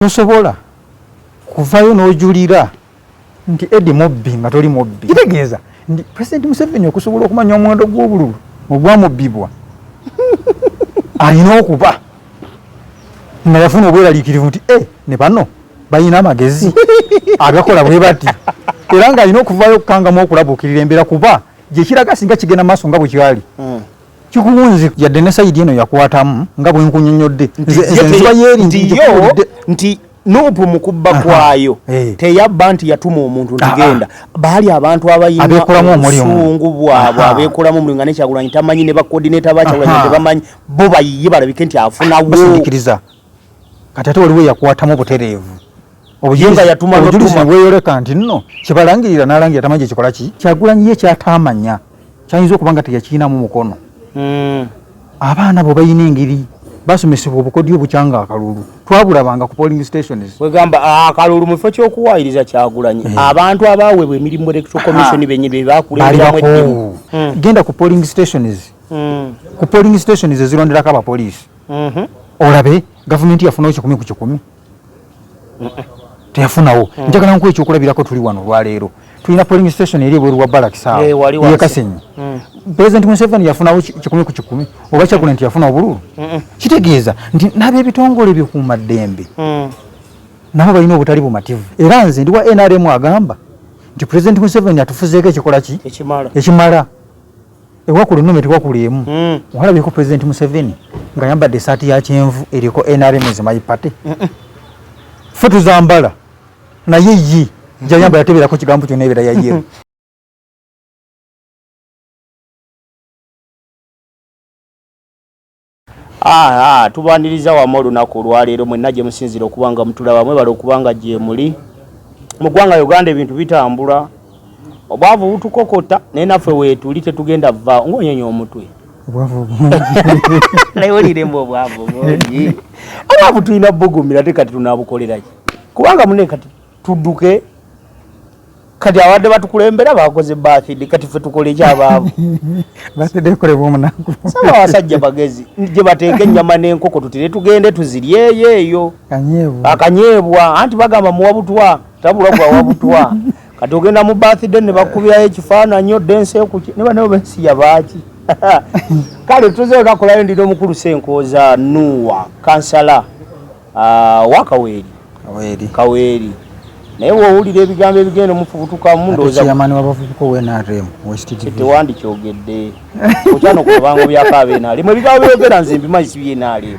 Tosobola kuvayo n'ojulira nti Eddie mubbi nga toli mubbi. Kitegeeza nti President Museveni okusobola okumanya omuwendo gw'obululu ogwamubbibwa alina okuba nga yafuna obweraliikirivu nti e ne bano balina amagezi agakola bwe bati, era ng'alina okuvaayo okukangamu okulabuukirira embeera, kuba gyekiraga singa kigenda maaso nga bwe kyali kikuwunzi. Yadde ne side eno yakwatamu nga bwe nkunyonnyodde, nze nziba yeeri nti yo nti NUP mu kubba kwayo teyabba nti yatuma omuntu nti genda. Baali abantu abayina abeekolamu omulimu, obusungu bwabwe, abeekolamu omulimu nga ne Kyagulanyi tamanyi, ne ba coordinator ba Kyagulanyi tebamanyi, bo bayiye balabike nti afunawo. Basindikiriza. Kati ate waliwo yakwatamu obutereevu Ye nga yatuma obujulizi n'otuma. Bweyoleka nti nno kyebalangirira n'alangira tamanyi kyekikola ki. Kyagulanyi ye kyataamanya kyayinza okuba nga teyakirinamu mukono. Abaana bo balina engeri basomesebwa obukodyo obukyanga akalulu, twabulabanga ku polling stations. Wegamba akalulu mu kifo ky'okuwaayiriza Kyagulanyi, abantu abaweebwa emirimu Electoral Commission bennyini be baali bakulemberamu eddimu. Bakoowu. Genda ku polling stations, ku polling stations ezironderako abapoliisi, olabe gavumenti yafunawo 100 ku 100? Teyafunawo. Njagala nkuwa ekyokulabirako. Tuli wano olwaleero, tulina polling station eri ebweru wa barracks awo Eh, wali wansi. ye Kasenyi. President Museveni yafunawo 100 ku 100, oba Kyagulanyi nti yafuna obululu? Kitegeeza nti n'ab'ebitongole bikuumaddembe nabo balina obutali bumativu. Era nze ndi wa NRM agamba nti President Museveni atufuzeeko ekikola ki? Ekimala. Ekimala. Ewakula ennume tewakula emu. Walabyeko President Museveni nga yambadde esaati ya kyenvu eriko "NRM is my party"? Ffe tuzambala, naye ye gyayambala tebeerako kigambo kyonna, ebeera ya yellow. Tubaniriza wamu olunaku olwaleero mwenna gye musinzira okuba nga mutulaba. Mwebale okuba nga gye muli. Mu ggwanga Uganda ebintu bitambula, obwavu butukokota, naye naffe weetuli, tetugenda vva ng'onyenya omutwe. Obwavu bungi. Naye oliremba obwavu bungi, obwavu tulina bugumira. Ate kati tunabukoleraki? Kubanga mune kati tudduke, kati abadde batukulembera bakoze birthday, kati ffe tukole ekyabaavu? Birthday ekolebwa omunaku. Saba abasajja bagezi gye bateeka ennyama n'enkoko, tutire tugende tuziryeyo eyo. Kanyeebwa. Akanyeebwa, anti bagamba muwa butwa tabula gwa wabutwa. Kati ogenda mu birthday ne bakubirayo ekifaananyi, odde ensi ekuki ne bano bensi yabaaki. Kale tuze olunaku lwayo, ndina omukulu Senkooza Nuwa, kansala wa Kaweeri. Kaweeri. Kaweeri, naye bw'owulira ebigambo ebigenda omufubutukamu, ate ndowooza chairman w'abavubuka owa NRM West Division. Tewandikyogedde, okyana okubango byako abeNRM. Ebigambo byogera nze mbimanyi si byNRM,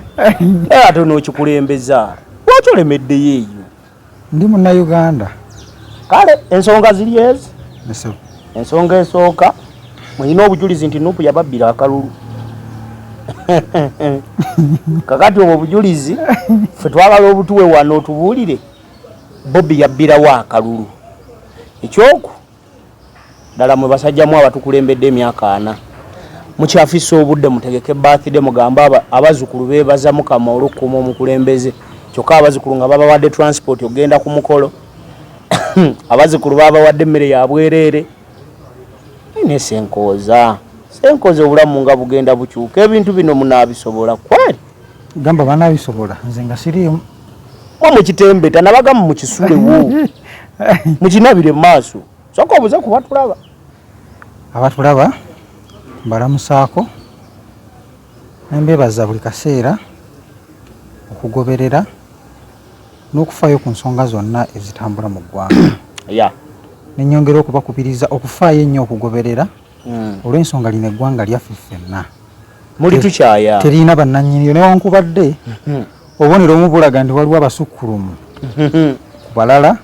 naye ate n'okikulembeza, lwaki olemeddeyo eyo? Ndi Munnayuganda. Kale ensonga ziri ezi. Ese. Ensonga esooka, mulina obujulizi nti NUP yababbira akalulu. Kakati obwo obujulizi ffe twagala obutuwe wano, otubuulire Bobi yabbirawo akalulu. Ekyoku ddala, mwe basajjamu abatukulembedde emyaka 40, mukyafisa obudde mutegeke birthday, mugambe abazzukulu beebaza Mukama olw'okukuuma omukulembeze, kyokka abazzukulu nga babawadde transport okugenda ku mukolo, abazzukulu babawadde emmere ya bwereere. Ne Senkooza, Senkooza, obulamu nga bugenda bukyuka, ebintu bino munaabisobola kweri? Gamba banaabisobola, nze nga siriimu. Mwe mukitembeta, nabagamu mukisulewo, mukinabire mu maaso. Soka obuze kuba tulaba. Abatulaba mbalamusaako, nembebaza buli kaseera okugoberera n'okufaayo ku nsonga zonna ezitambula mu ggwanga. Nenyongera okubakubiriza okufaayo ennyo okugoberera, olw'ensonga lino eggwanga lyaffe ffenna. Muli tukyaya. Terina bannannyiniyo, newankubadde obubonero obumu bulaga nti waliwo abasukkulumu ku balala,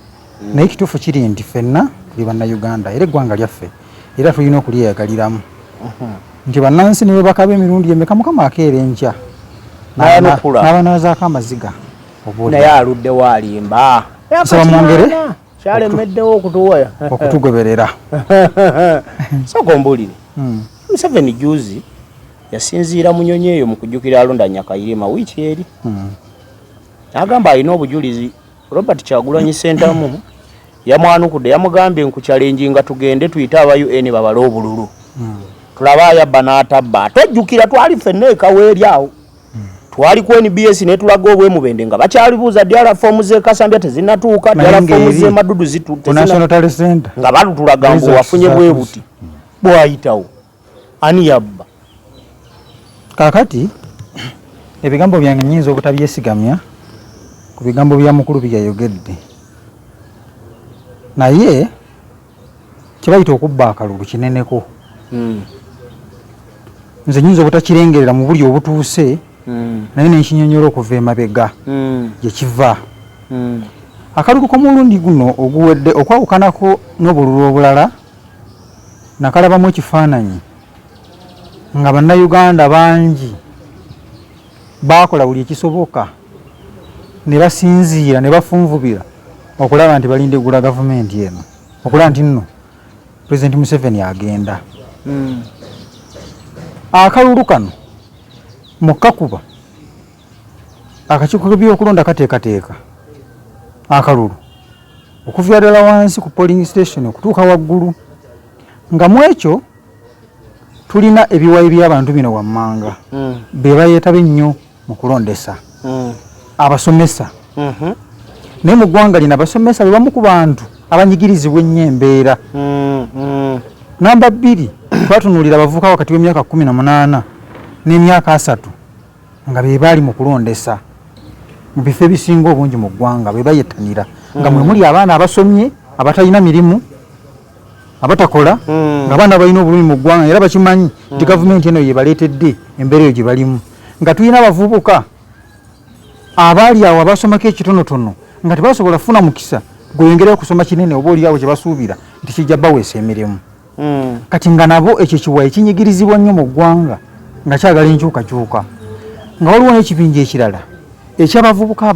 naye ekituufu kiri nti ffenna tuli Bannayuganda era eggwanga lyaffe, era tulina okulyeyagaliramu nti bannansi ne bwe bakaba emirundi emeka, Mukama akeera enkya N'ayanukula. n'abanaazaako amaziga oba Naye aluddewo alimba. Nsaba mwongere Kyalemeddewo okutuwa okutugoberera. Sooka ombuulire. Museveni juzi yasinziira mu nyonyi eyo mu kujjukira Alonda Nyakayirima wiiki eri, n'agamba alina obujulizi Robert Kyagulanyi Ssentamu yamwanukudde, yamugambye, "Nkuchallenginga tugende tuyite aba UN babale obululu, tulabe ayabba n'atabba." Ate ojjukira twali ffenna ekaweeri awo. Twali ku NBS netulaga obwemubende nga bakyalibuuza ddala foomu z'e Kasambya tezinnatuuka, ddala foomu z'e Madudu nga balutulaga mbu wafunye bwe buti bwayitawo. Ani yabba? Kaakati ebigambo byange nnyinza obutabyesigamya ku bigambo bya mukulu bye yayogedde, naye kye bayita okubba akalulu kineneko. Nze nyinza obutakirengerera mu buli obutuuse, naye nenkinyonyola okuva emabega gye kiva. Akalulu k'omulundi guno oguwedde okwawukanako n'obululu obulala, nakalabamu ekifaananyi nga Bannayuganda bangi baakola buli ekisoboka ne basinziira ne bafunvubira okulaba nti balindegula gavumenti eno, okulaba nti nno Pulezidenti Museveni agenda. Akalulu kano mu kakuba akakiiko k'ebyokulonda kateekateeka akalulu okuviira ddala wansi ku polling station okutuuka waggulu, nga mu ekyo tulina ebiwayi by'abantu bino wammanga be bayeetaba ennyo mu kulondesa abasomesa. Naye mu ggwanga lino abasomesa be bamu ku bantu abanyigirizibwa ennyo embeera. Namba 2, twatunuulira abavubuka wakati w'emyaka 18 n'emyaka 30 nga be baali mu kulondesa mu bifo ebisinga obungi mu ggwanga, be bayettanira nga mwe muli abaana abasomye abatalina mirimu, abatakola, nga abaana balina obulumi mu ggwanga era bakimanyi nti gavumenti eno yebaleetedde embeera eyo gye balimu. Nga tulina abavubuka abaali awo abasomako ekitonotono nga tebasobola kufuna mukisa gweyongerayo okusoma kinene oba oliawo kye basuubira nti kijja baweesa emirimu. Kati nga nabo ekyo kiwayi kinyigirizibwa nnyo mu ggwanga nga kyagala enkyukakyuka. Nga waliwo n'ekibinja ekirala eky'abavubuka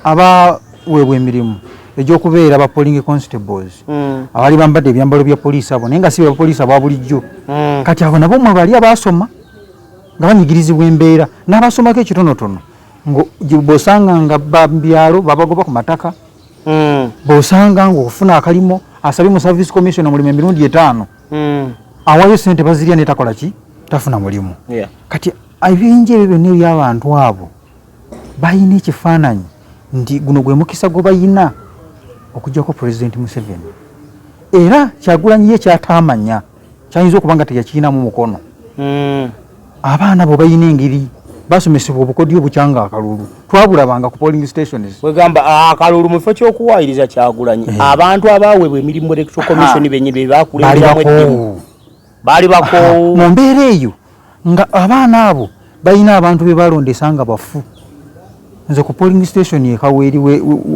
abaweebwa emirimu egy'okubeera ba polling constables, abaali bambadde ebyambalo bya poliisi abo, naye nga si bapoliisi aba bulijjo. Kati abo nabo mwe bali abaasoma nga banyigirizibwa embeera, n'abasomako ekitonotono bw'osanga nga babyalo babagoba ku mataka, bw'osanga ng'okufuna akalimo asabye mu service commission omulimu emirundi 5, awayo sente bazirya netakola ki, tafuna mulimu. Kati ebingi ebyo byonna eby'abantu abo balina ekifaananyi nti guno gwe mukisa gwe bayina okuggyako Pulezidenti Museveni. Era Kyagulanyi ye kyataamanya kyayinza okuba nga teyakirinamu mukono. Abaana bo balina engeri basomesebwa obukodyo obukyanga akalulu, twabulabanga ku polling stations. Wegamba akalulu mu kifo ky'okuwaayiriza Kyagulanyi, abantu abaaweebwa emirimu Electoral Commission bennyini be bakulemberamu eddimu, baali bakoowu. Mu mbeera eyo nga abaana abo balina abantu be balondesa nga bafu. Nze ku polling station e Kaweeri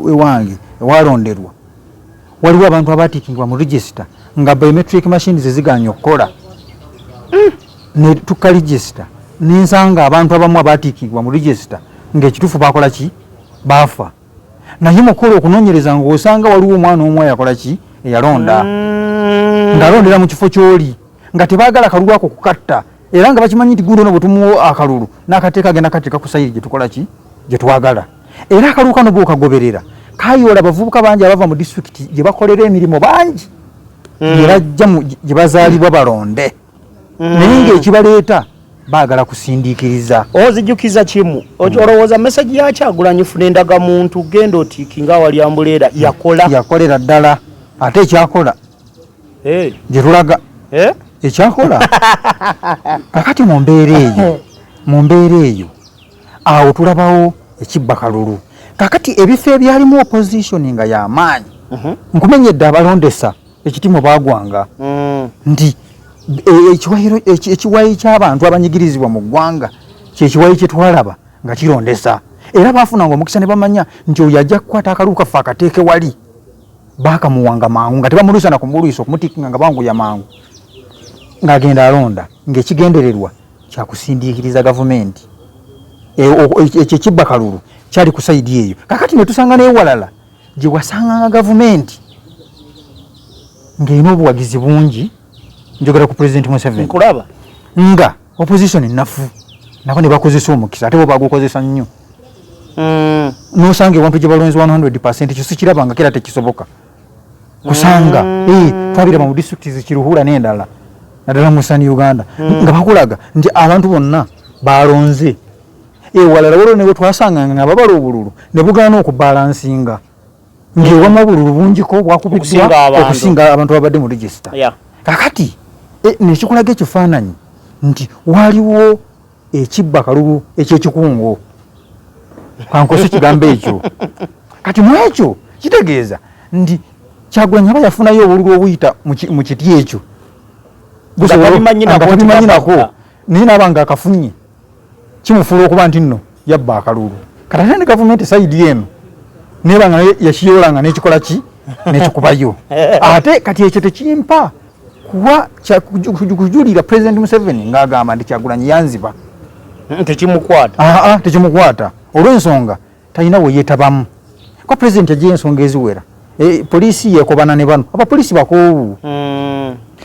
ewange ewalonderwa waliwo abantu abatiikingibwa mu register nga biometric machines ziganye okukola. Ne tukka register nensanga abantu abamu abatiikingibwa mu register ng'ekituufu bakola ki, baafa. Naye mukola okunoonyereza ng'osanga waliwo omwana omu ayakola ki, eyalonda, ng'alondera mu kifo ky'oli, nga tebaagala kalulu ako kukatta, era nga bakimanyi nti gundi ono bwe tumuwa akalulu n'akateeka agenda kateeka ku sayiri gye tukola ki, gye twagala. Era akalulu kano bw'okagoberera kayoola abavubuka bangi abava mu disitulikiti gye bakolera emirimu bangi, gye bajja gye bazaalibwa balonde, naye ng'ekibaleeta baagala kusindiikiriza. Ozijukiza kimu, olowooza message ya Kyagulanyi funa endagamuntu genda otiikinga awali ambuleera yakola? Yakolera ddala, ate ekyakola gye tulaga ekyakola. Kakati mu mbeera eyo, mu mbeera eyo awo tulabawo ekibba kalulu. Kakati ebifo ebyalimu opposition nga y'amaanyi, nkumenyedde abalondesa ekitimu baagwanga nti ekiwayi ky'abantu abanyigirizibwa mu ggwanga kyekiwayi kye twalaba nga kirondesa, era baafunanga omukisa ne bamanya nti oyo ajja kukwata akalulu kaffe akateeke wali, baakamuwanga mangu nga tebamulwisa na kumulwisa okumutiikinga nga banguya mangu ng'agenda alonda ng'ekigendererwa kyakusindiikiriza gavumenti. Ekyo ekibba kalulu kyali ku sayidi eyo. Kakati ne tusanga n'ewalala gye wasanganga gavumenti ng'erina obuwagizi bungi, njogera ku Pulezidenti Museveni, nkulaba nga opposition nnafu, nabo ne bakozesa omukisa, ate bo bagukozesa nnyo. N'osanga ewantu gye balonze 100%, ekyo sikirabanga era tekisoboka kusanga. Twabiraba mu disitulikiti Kiruhura n'endala, naddala mu Western Uganda, nga bakulaga nti abantu bonna balonze. Ewalala waliwo ne wetwasanganga nga babala obululu ne bugaana okubalansinga, ng'ewamu obululu bungiko bwakubiddwa okusinga abantu ababadde mu register. Kakati nekikulaga ekifaananyi nti waliwo ekibba kalulu ekyekikungo, kankozese kigambo ekyo. Kati mu ekyo kitegeeza nti Kyagulanyi aba yafunayo obululu obuyita mu kiti ekyo nga tabimanyi nako, naye naaba nga akafunye kimufuula okuba nti nno yabba akalulu. Kati ate ne gavumenti side eno neba nga yakiyola nga nekikola ki nekikubayo ate kati ekyo tekimpa kuwa kujulira President Museveni ng'agamba nti Kyagulanyi yanziba. Tekimukwata. Tekimukwata olw'ensonga talina we yeetabamu, kuba president agiye ensonga eziwera. Poliisi yekobana ne bano abapoliisi bakoowu.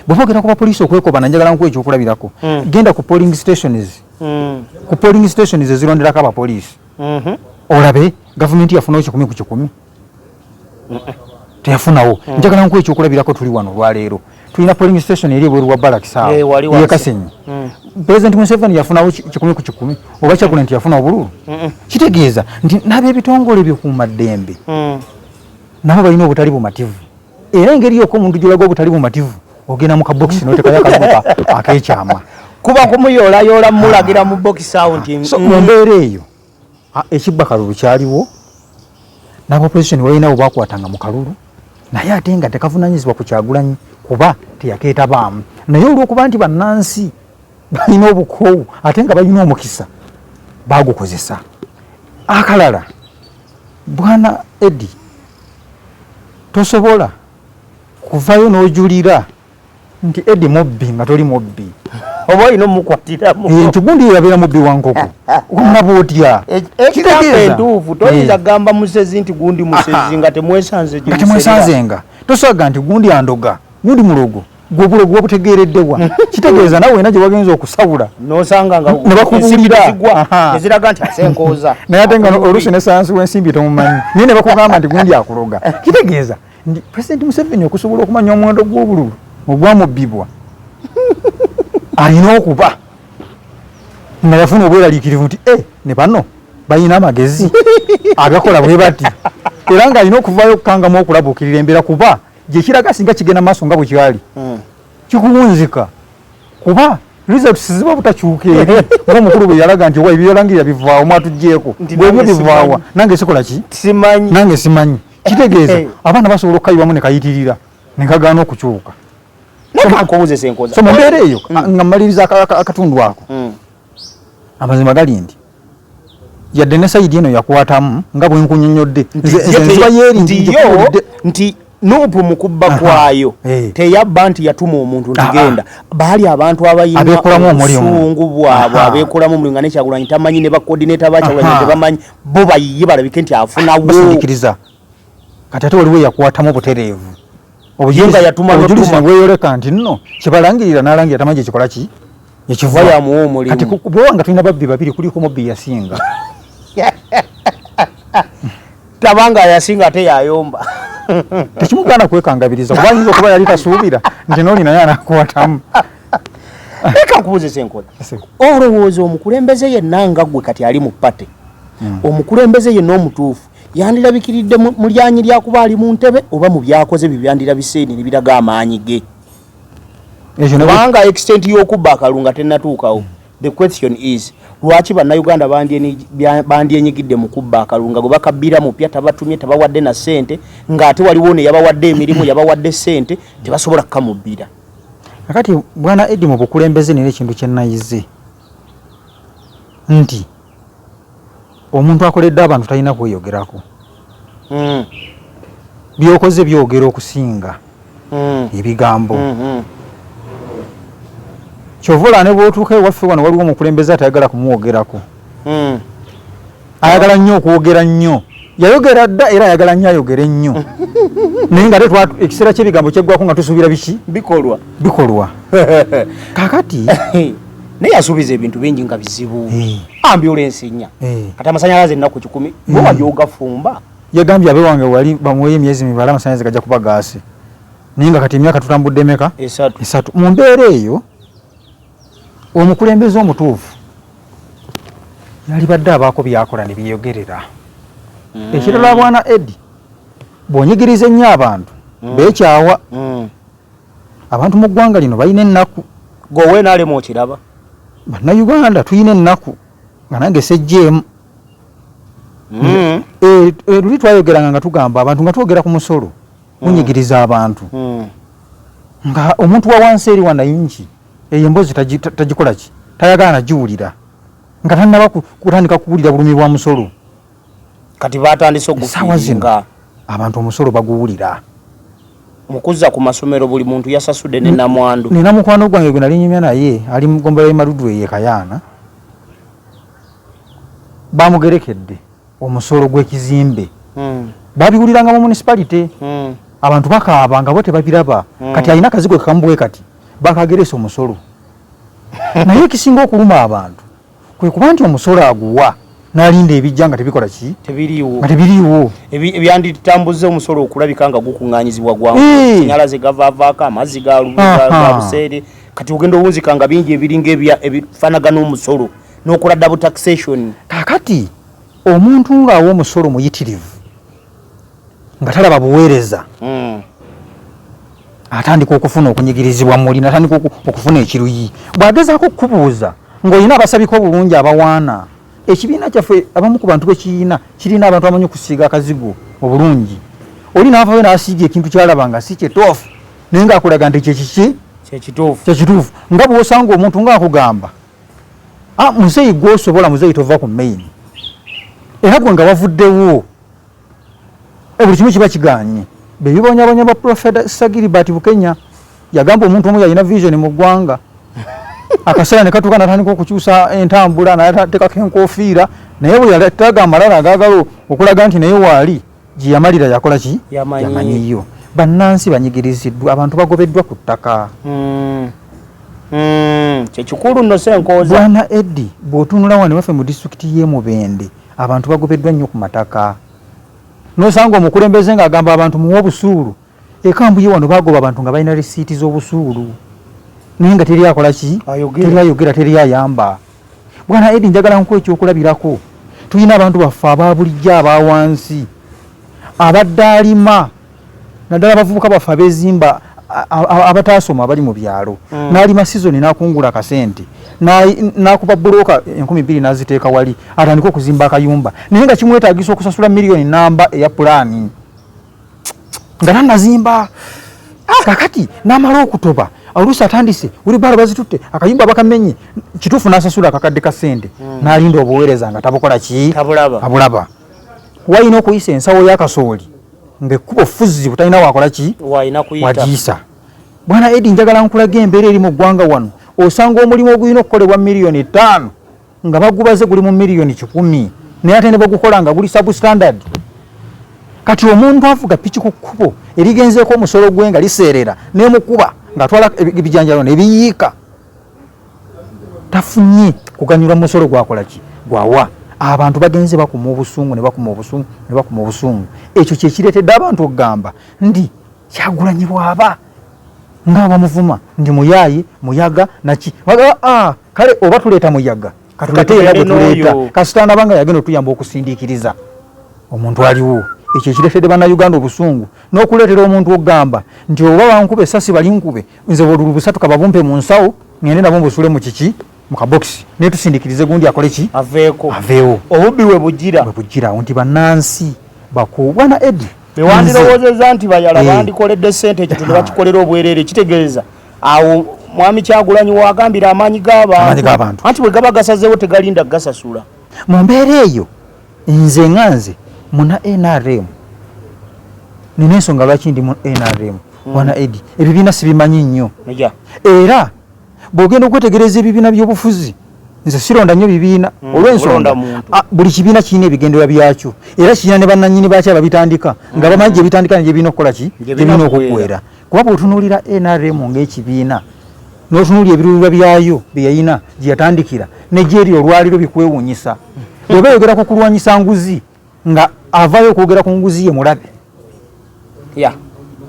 Bwe boogera ku bapoliisi okwekobana, njagala nkuwa ekyokulabirako. Genda ku polling stations, ku polling stations ezironderako abapoliisi, olabe gavumenti yafunawo 100%? Teyafunawo. Njagala nkuwa ekyokulabirako, tuli wano olwaleero, tulina polling station eri ebweru wa barracks awo ye Kasenyi. President Museveni yafunawo 100% oba Kyagulanyi nti yafuna obululu? Kitegeeza nti n'ab'ebitongole bikuumaddembe nabo balina obutali bumativu, era engeri yokka omuntu gyolaga obutali bumativu, ogenda mu kabokisi n'otekayo akalulu ak'ekyama. Kuba kumuyoolayoola, mulagira mu bokisi awo nti So mu mbeera eyo, ekibba kalulu kyaliwo, n'aba opposition balina bwe bakwatanga mu kalulu, naye ate nga tekavunanyizibwa ku Kyagulanyi kuba teyakeetabaamu. Naye olw'okuba nti bannansi balina obukoowu ate nga balina omukisa, bagukozesa. Akalala, bwana Edi, tosobola kuvayo n'ojulira nti Edi mubbi nga toli mubbi. Oba olina omukwatiramu. Nti gundi yabeera mubbi wa nkoko, onaba otya? Ekigambo entuufu, toyinza kugamba musezi nti gundi musezi nga temwesanze. Nga temwesanze, nga tosobola nti gundi andoga, gundi mulogo. Gwe obulogo wabutegeereddewa? Kitegeeza nawe wena gye wagenza okusawula nosanga nga ne bakubuulira eziraga nti asenkooza. Naye ate nga oluusi ne sayansi w'ensimbi tomumanyi, naye ne bakugamba nti gundi akuloga. Kitegeeza nti President Museveni okusobola okumanya omuwendo gw'obululu ogwamubbibwa, alina okuba nga yafuna obweraliikirivu nti e ne bano balina amagezi agakola bwe bati, era ng'alina okuvaayo okukangamu okulabuukirira embeera, kuba gyekiraga singa kigenda maaso nga bwe kyali kikuwunzika, kuba results ziba butakyuka eri ngaomukulu bwe yalaga nti owa ebyolangirira bivaawo, mwatugjeeko bwebyo bivaawa, nange sikola ki? Simanyi. Nange simanyi. Kitegeeza abaana basobola okukayiwamu ne kayitirira ne kagaana okukyuka. Kankubuuze, Senkoza. So mu mbeera eyo, nga mmaliriza akatundu ako, amazima gali nti yadde ne side eno yakwatamu nga bwe nkunyonyodde, nze nziba yeeri nti yo nti NUP mu kubba kwayo teyabba nti yatuma omuntu nti genda. Baali abantu abayina Abeekolamu omulimu. Obusungu bwabwe, abeekolamu omulimu nga ne Kyagulanyi tamanyi, ne bacoordinator ba Kyagulanyi tebamanyi, bo bayiye balabike nti afunawo. Basindikiriza. Kati ate waliwo eyakwatamu obutereevu. Ye nga yatuma obujulizi n'otuma. Ne bweyoleka nti nno kyebalangirira n'alangira tamanyi gyekikola ki ekiva. Oba yamuwa omulimu. Kati bwoba nga tulina babbi babiri, kuliko mubbi yasinga. Tabanga yasinga ate yayomba. Tekimugaana kwekangabiriza, kuba ayinza okuba yali tasuubira nti nooli naye anakwatamu. Leka nkubuuze, Senkola, olowooza omukulembeze yenna nga ggwe kati ali mu party, omukulembeze yenna omutuufu yandirabikiridde mu lyanyi lyakuba ali mu ntebe oba mu byakoze bye byandirabise ne biraga amaanyi ge? Ekyo ne Kubanga extent y'okubba akalulu nga tennatuukawo, the question is, lwaki Bannayuganda bandyenyigidde mu kubba akalulu nga gwe bakabbira mupya, tabatumye, tabawadde na ssente, ng'ate waliwo ne yabawadde emirimu, yabawadde ssente, tebasobola kukamubbira? Kakati bwana Edi, mu bukulembeze nina ekintu kye nayize nti omuntu akoledde abantu talina kweyogerako. Byokoze byogera okusinga ebigambo. Kyova olaba ne bwotuuka ewaffe wano, waliwo omukulembeze atayagala kumwogerako. Ayagala nnyo okwogera nnyo, yayogera dda, era ayagala nnyo ayogere nnyo, naye nga ate ekiseera ky'ebigambo kyeggwako nga tusuubira biki? Bikolwa. Bikolwa. Kakati Naye yasuubiza ebintu bingi nga bizibu. Ambulensi nnya, kati amasanyalaze ennaku 100, gwe wali ogafumba. Yagambye abewange wali bamuweyo emyezi mibale, amasanyalaze gajja kuba gaasi, naye nga kati emyaka tutambudde emeka? 3. 3. Mu mbeera eyo, omukulembeze omutuufu Yalibadde abaako byakola ne byeyogerera. Ekirala, bwana Edi, bw'onyigiriza ennyo abantu beekyawa. Abantu mu ggwanga lino balina ennaku. Gwe nalemu okiraba. Bannayuganda tulina ennaku, nga nange sejjeemu. Luli twayogeranga nga tugamba abantu, nga twogera ku musolo gunyigiriza abantu, nga omuntu wa wansi eri wanayingi eyo emboozi tagikola ki, tayagala nagiwulira nga tannaba kutandika kuwulira bulumi bwa musolo. Kati batandise Essaawa zino ogufiiringa. Abantu omusolo baguwulira. Mukuzza ku masomero, buli muntu yasasudde ne namwandu. Nina mukwano gwange gwe nali nyumya naye, ali mu ggombolola y'e Madudu eyo e Kayaana, bamugerekedde omusolo gw'ekizimbe. Babiwuliranga mu municipality. Abantu bakaaba nga bo tebabiraba. Kati alina akazigo kamu bwe kati, bakageresa omusolo. Naye ekisinga okuluma abantu kwe kuba nti omusolo aguwa n'alinda ebijja nga tebikola ki? Tebiriiwo. Nga tebiriiwo. Ebyanditambuza omusolo okulabika nga gukuŋŋaanyizibwa gwangu. Sanyalaze gavaavaako, amazzi ga buseere. Kati ogenda owunzika nga bingi ebiringa ebifaanagana omusolo, n'okola double taxation. Kaakati omuntu ng'awa omusolo muyitirivu nga talaba buweereza, atandika okufuna okunyigirizibwa muli, natandika okufuna ekiruyi. Bw'agezaako okukubuuza ng'olina abasabika obulungi abawaana ekibiina kyaffe, abamu ku bantu bekiyiina kirina abantu abamanyi okusiiga akazigo obulungi. Oli naavayo n'asiiga ekintu kyalaba nga si kyetuufu, naye ng'akulaga nti kyekiki? Kyekituufu. Kyekituufu. Nga bw'osanga omuntu ng'akugamba, "Ah, muzeeyi gwosobola, muzeeyi tova ku main," era gwe nga wavuddewo, buli kimu kiba kiganye. Bebibonyabonya ba Profesa Gilbert Bukenya yagamba omuntu omu yalina vision mu ggwanga, akaseera ne katuuka natandika okukyusa entambula, natekako enkofiira, naye bwe yataga amalala agaagala okulaga nti naye waali gye yamalira yakola ki? Yamanyi. Yamanyiyo. Bannansi banyigiriziddwa, abantu bagobeddwa ku ttaka. Kyekikulu nno, Senkooza. Bwana Edi, bw'otunula wano waffe mu disitulikiti y'e Mubende, abantu bagobeddwa nnyo ku mataka, nosanga omukulembeze ng'agamba abantu muwe obusuulu. Ekambuye wano bagoba abantu nga balina risiiti z'obusuulu, naye nga teri akola ki? Ayogera. Teri ayogera, teri ayamba. Bwana Edi, njagala nkuwa ekyokulabirako. Tulina abantu baffe aba bulijjo aba wansi abadde alima, naddala abavubuka baffe abeezimba, abataasoma abali mu byalo. N'alima sizoni n'akungula akasente, n'akuba bulooka 2000 n'aziteeka wali atandike okuzimba akayumba, naye nga kimwetaagisa okusasula miliyoni namba eya pulaani nga tanazimba. Kakati n'amala okutoba, oluusi atandise wheelbarrow bazitutte, akayumba bakamenye, kituufu n'asasula akakadde ka ssente, n'alinda obuweereza nga tabukola ki? Tabulaba. Abulaba. Walina okuyisa ensawo y'akasooli ng'ekkubo fuzzi, butalina wakola ki? Walina kuyita. Wagiyisa. Bwana Edi, njagala nkulaga embeera eri mu ggwanga wano. Osanga omulimu ogulina okukolebwa 5 miliyoni nga bagubaze guli mu 100 miliyoni, naye ate ne bagukola nga guli substandard. Kati omuntu avuga piki ku kkubo erigenzeeko omusolo gwe nga liseerera nemukuba ng'atwala ebijanjalo nebiyiika, tafunye kuganyulwa mu musolo gwakola ki? Gwawa. Abantu bagenze bakuma obusungu ne bakuma obusungu ne bakuma obusungu. Ekyo kyekireetedde abantu okugamba nti Kyagulanyi bw'aba nga bamuvuma ndi muyaaye, muyaga naki. Bagamba, "Ah, kale oba tuleeta muyaga, katuleete era gwe tuleeta, kasita anaba nga yagenda otuyamba okusindiikiriza omuntu aliwo." Ekyo ekireetedde bannayuganda obusungu n'okuleetera omuntu okugamba nti oba bankuba essasi balinkube, nze obululu busatu kababumpe mu nsawo, ngende nabo mbusule mu kiki, mu kabokisi, naye tusindikirize gundi akole ki? Aveeko. Aveewo. Obubbi we bugira. Bwe bugirawo nti bannansi bakuubwa. Edi, bewandirowoozezza nti bayala bandikoledde sente, ekyo ne bakikolera obwereere. Kitegeeza awo mwami Kyagulanyi wagambira amaanyi Amaanyi g'abantu. Anti bwe gaba gasazeewo tegalinda gasasula. Mu mbeera eyo, nze nga nze muna NRM, nina ensonga lwaki ndi mu NRM. Bwana Edi, ebibiina sibimanyi nnyo. Era bw'ogenda okwetegereza ebibiina by'obufuzi, nze sironda nnyo bibiina olw'ensonga Olonda muntu. Buli kibiina kirina ebigendererwa byakyo, era kirina ne bannannyini baakyo ababitandika nga bamanyi gye bitandika ne gye birina okukola ki? Gye gye birina birina okuggwera. Kuba bw'otunuulira NRM ng'ekibiina, n'otunuulira ebiruubirirwa byayo bye yayina gye yatandikira ne gyeri olwaliro, bikwewuunyisa. Bw'oba eyogera ku kulwanyisa nguzi, nga avaayo okwogera ku nguzi ye mulabe.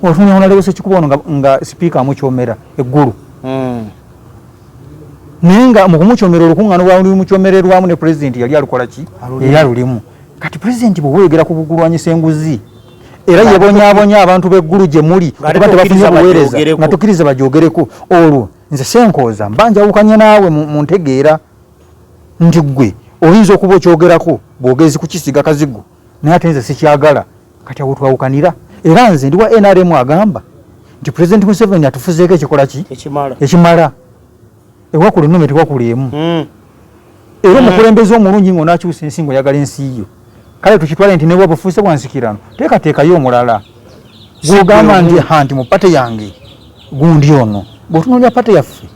Otunulira Lewis Ekikuba ono nga sipiika amukyomera eggulu. Naye nga mu kumukyomera olukuŋŋaana olwalimukyomererwamu ne pulezidenti yali alukola ki? Yali alulimu. Kati pulezidenti bwe weeyogera ku kulwanyisa enguzi era yebonyabonya abantu b'eggulu gye muli okuba tebafunye buweereza nga tokkiriza bagyogereko, olwo nze Ssenkooza mba njawukanye naawe mu ntegeera nti ggwe oyinza okuba okyogerako bwogezi kukisiga kazigo naye ate nze sikyagala. Kati awo twawukanira, era nze ndi wa NRM agamba nti Pulezidenti Museveni atufuzeeko ekikola ki ekimala, ewakula ennume tewakula emu. Era omukulembeze omulungi ng'onaakyusa ensi ng'oyagala ensi yo, kale tukitwale nti nebwa bufuuse bwa nsikirano, teekateekayo omulala gw'ogamba nti ha nti mu pate yange gundi ono. Bw'otunuulira pate yaffe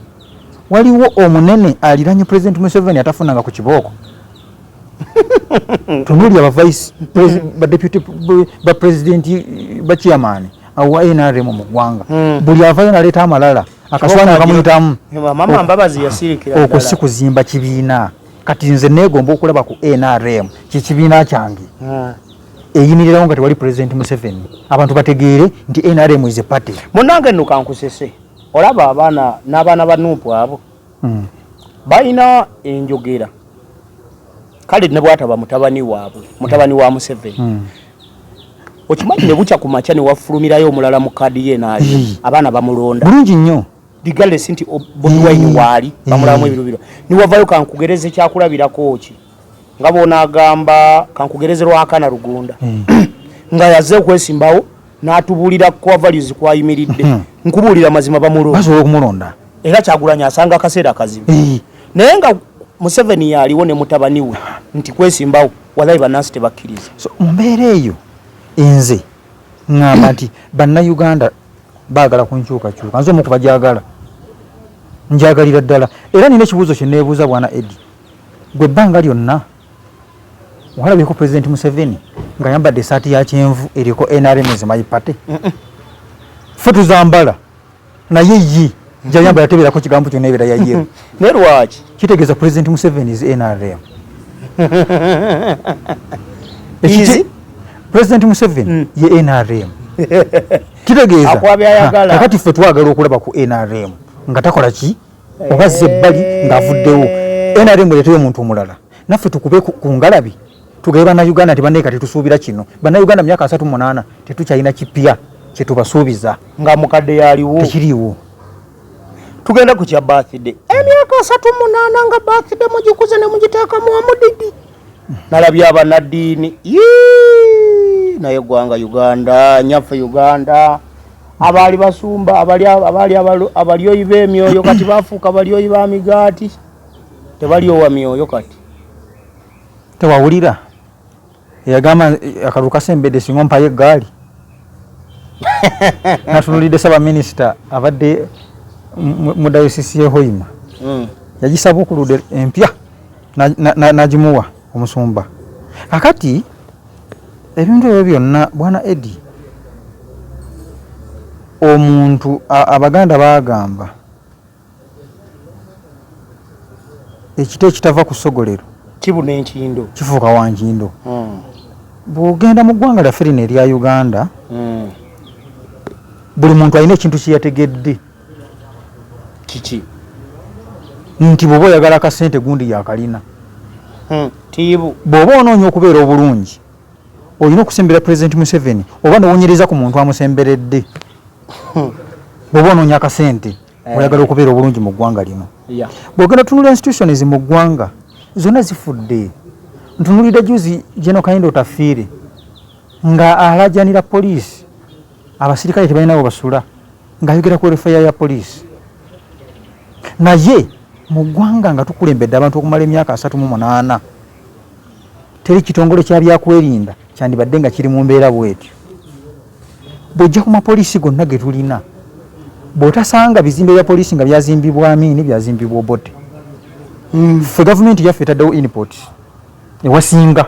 waliwo omunene aliranye Pulezidenti Museveni atafunanga ku kibooko. Tunuulira ba vice ba deputy ba president ba chairman awa NRM mu ggwanga, buli avayo naleeta amalala akaswani akamuyitamu. Mama Mbabazi yasirikira ddala. Okwo si kuzimba kibiina. Kati nze neegomba okulaba ku NRM kyekibiina kyange eyimirirawo nga tewali President Museveni, abantu bategeere nti NRM is a party. Munnange nno kankusese, olaba abaana n'abaana ba Nuupu abo balina enjogera, kale ne bwataba mutabani waabwe, mutabani wa Museveni, okimanyi ne bukya ku makya ne wafulumirayo omulala mu kaadi ye naayo abaana bamulonda bulungi nnyo regardless nti Bobi Wine waali bamulamu ebirubirwa niwavayo. Kankugereze kyakulabirako ki nga bw'onaagamba kankugereze Lwakana Rugunda nga yaze okwesimbawo n'atubuulira kwa values kwayimiridde, nkubuulira mazima bamulonda. Basobola okumulonda. Era Kyagulanyi asanga akaseera akazibu, naye nga Museveni yaliwo ne mutabani we nti kwesimbawo, walayi bannansi tebakkiriza. So mu mbeera eyo nze ŋŋamba nti bannayuganda baagala ku nkyukakyuka, nze omu ku bagyagala, njagalira ddala. Era nina ekibuuzo kye neebuuza, bwana Eddy, gwe ebbanga lyonna walabyeko Pulezidenti Museveni ng'ayambadde esaati ya kyenvu eriko NRM is my party? Ffe tuzambala, naye ye gyayambala tebeerako kigambo kyonna, ebeera ya yellow. Naye lwaki? Kitegeeza President Museveni is NRM. Easy. President Museveni ye NRM, kitegeeza Akuwa by'ayagala. Kakati ffe twagala okulaba ku NRM nga takola ki oba azza ebbali ng'avuddewo, NRM ereeteyo omuntu omulala, naffe tukube ku ngalabi tugabe bannayuganda nti bannaye kati tusuubira kino. Bannayuganda mu myaka 38 tetukyalina kipya kyetubasuubiza. Nga mukadde yaliwo. Tekiriiwo. Tugenda ku kya birthday, emyaka 38 nga birthday mugikuze ne mugiteekamu omudidi. Nalabye abanaddiini. Yii! Naye eggwanga Uganda, nyaffe Uganda, abaali basumba abaali abalyoyi b'emyoyo kati bafuuka balyoyi ba migaati, tebalyowa myoyo kati. Tewawulira eyagamba akalulu kasembedde singa ompayo eggaali? Natunulidde ssaabaminisita abadde mu dayosisi y'e Hoima, yagisaba okulude empya n'agimuwa omusumba. Kakati ebintu ebyo byonna, bwana Eddy, omuntu abaganda bagamba ekiti ekitava ku ssogolero kibuna enkindo. Kifuuka wankindo. Bw'ogenda mu ggwanga lyaffe lino erya Uganda, buli muntu alina ekintu kye yategedde. Kiki? Nti bw'oba oyagala akasente, gundi yakalina. Tiibu. Bw'oba onoonya okubeera obulungi, olina okusembera Pulezidenti Museveni oba nowonyereza ku muntu amusemberedde. Bw'oba onoonya akasente, oyagala okubeera obulungi mu ggwanga lino, bw'ogenda tunula institutions mu ggwanga zonna zifudde. Ntunulidde juzi General Kahinda Otafiire nga alajanira poliisi, abasirikale tebalina we basula, ng'ayogera ku welfare ya poliisi. Naye mu ggwanga nga tukulembedde abantu okumala emyaka 38, teri kitongole kya byakwerinda kyandibadde nga kiri mu mbeera bwetyo. Bw'ojja ku mapoliisi gonna ge tulina, bw'otasanga bizimbe bya poliisi nga byazimbibwa Amini, byazimbibwa Obote. Ffe gavumenti yaffe etaddewo input ewasinga.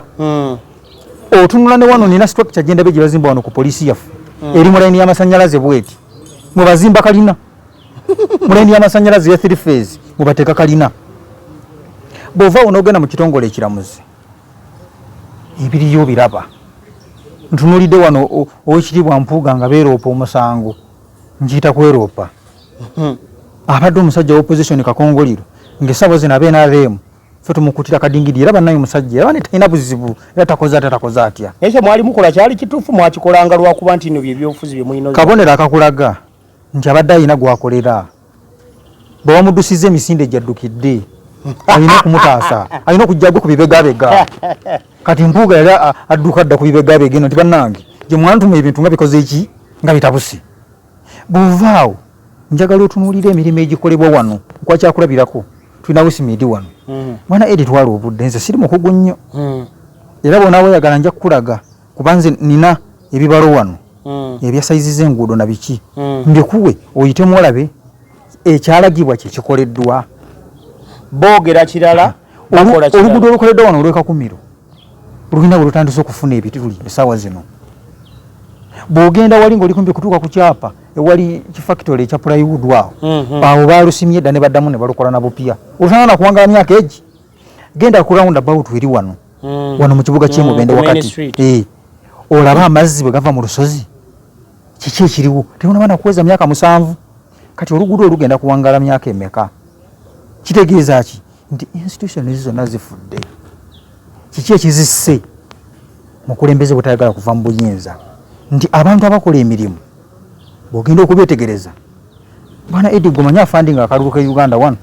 Otunula ne wano nina structure gyendabe gye bazimba wano ku poliisi yaffe, eri mu layini y'amasannyalaze bweti, mwe bazimba kalina mu layini y'amasannyalaze ya three phase, mwe bateeka kalina. Bw'ova awo n'ogenda mu kitongole ekiramuzi, ebiriyo biraba. Ntunuulidde wano owekitiibwa Mpuuga nga beeroopa omusango, nkiyita kweroopa. Abadde omusajja wa opposition kakongoliro. Ng'essaawa zino aba NRM ffe tumukutira kadingidi, era bannaye omusajja era bane talina buzibu, era takoze atya, takoze atya. Naye kye mwali mukola kyali kituufu? Mwakikolanga lwakuba nti no byebyobufuzi bye mulina? Kabonero akakulaga nti abadde alina gwakolera, bwe bamuddusizza emisinde gyaddukidde, alina okumutaasa, alina okujja gwe ku bibegabega. Kati Mpuuga yali adduka dda ku bibegabega eno nti bannange gye mwantuma ebintu nga bikoze ki, nga bitabuse. Bw'ovaawo, njagala otunuulira emirimu egikolebwa wano. Nkwakyakulabirako, tulina Wismid wano. Mwana Edi, twala obudde, nze siri mukugu nnyo, era bw'onaaba oyagala nja kukulaga, kuba nze nina ebibalo wano ebya sayizi z'enguudo na biki, mbikuwe oyitemu olabe ekyalagibwa kyekikoleddwa. Boogera kirala, bakola kirala. Oluguudo olukoleddwa wano olwekakumiro lulina bwe lutandise okufuna ebituli essaawa zino. Bw'ogenda wali ng'oli kumpi kutuuka ku kyapa ewali kifactory ekya plywood awo, awo balusimye dda ne baddamu ne balukola na bupya, olutana nakuwangala myaka egi. Genda ku round about eri wano, wano mu kibuga ky'e Mubende ku main wakati street. Olabe amazzi bwe gava mu lusozi. Kiki ekiriwo? Tebonaba nakuweza myaka 7. Kati oluguudo olugenda kuwangala myaka emeka? Kitegeeza ki? Nti institution ezi zonna zifudde. Kiki ekizisse? Mukulembeze bwetayagala kuva mu buyinza, nti abantu abakola emirimu bwogenda okubyetegereza. Bwana Edi, gwe afandi nga akalulu ke Uganda wano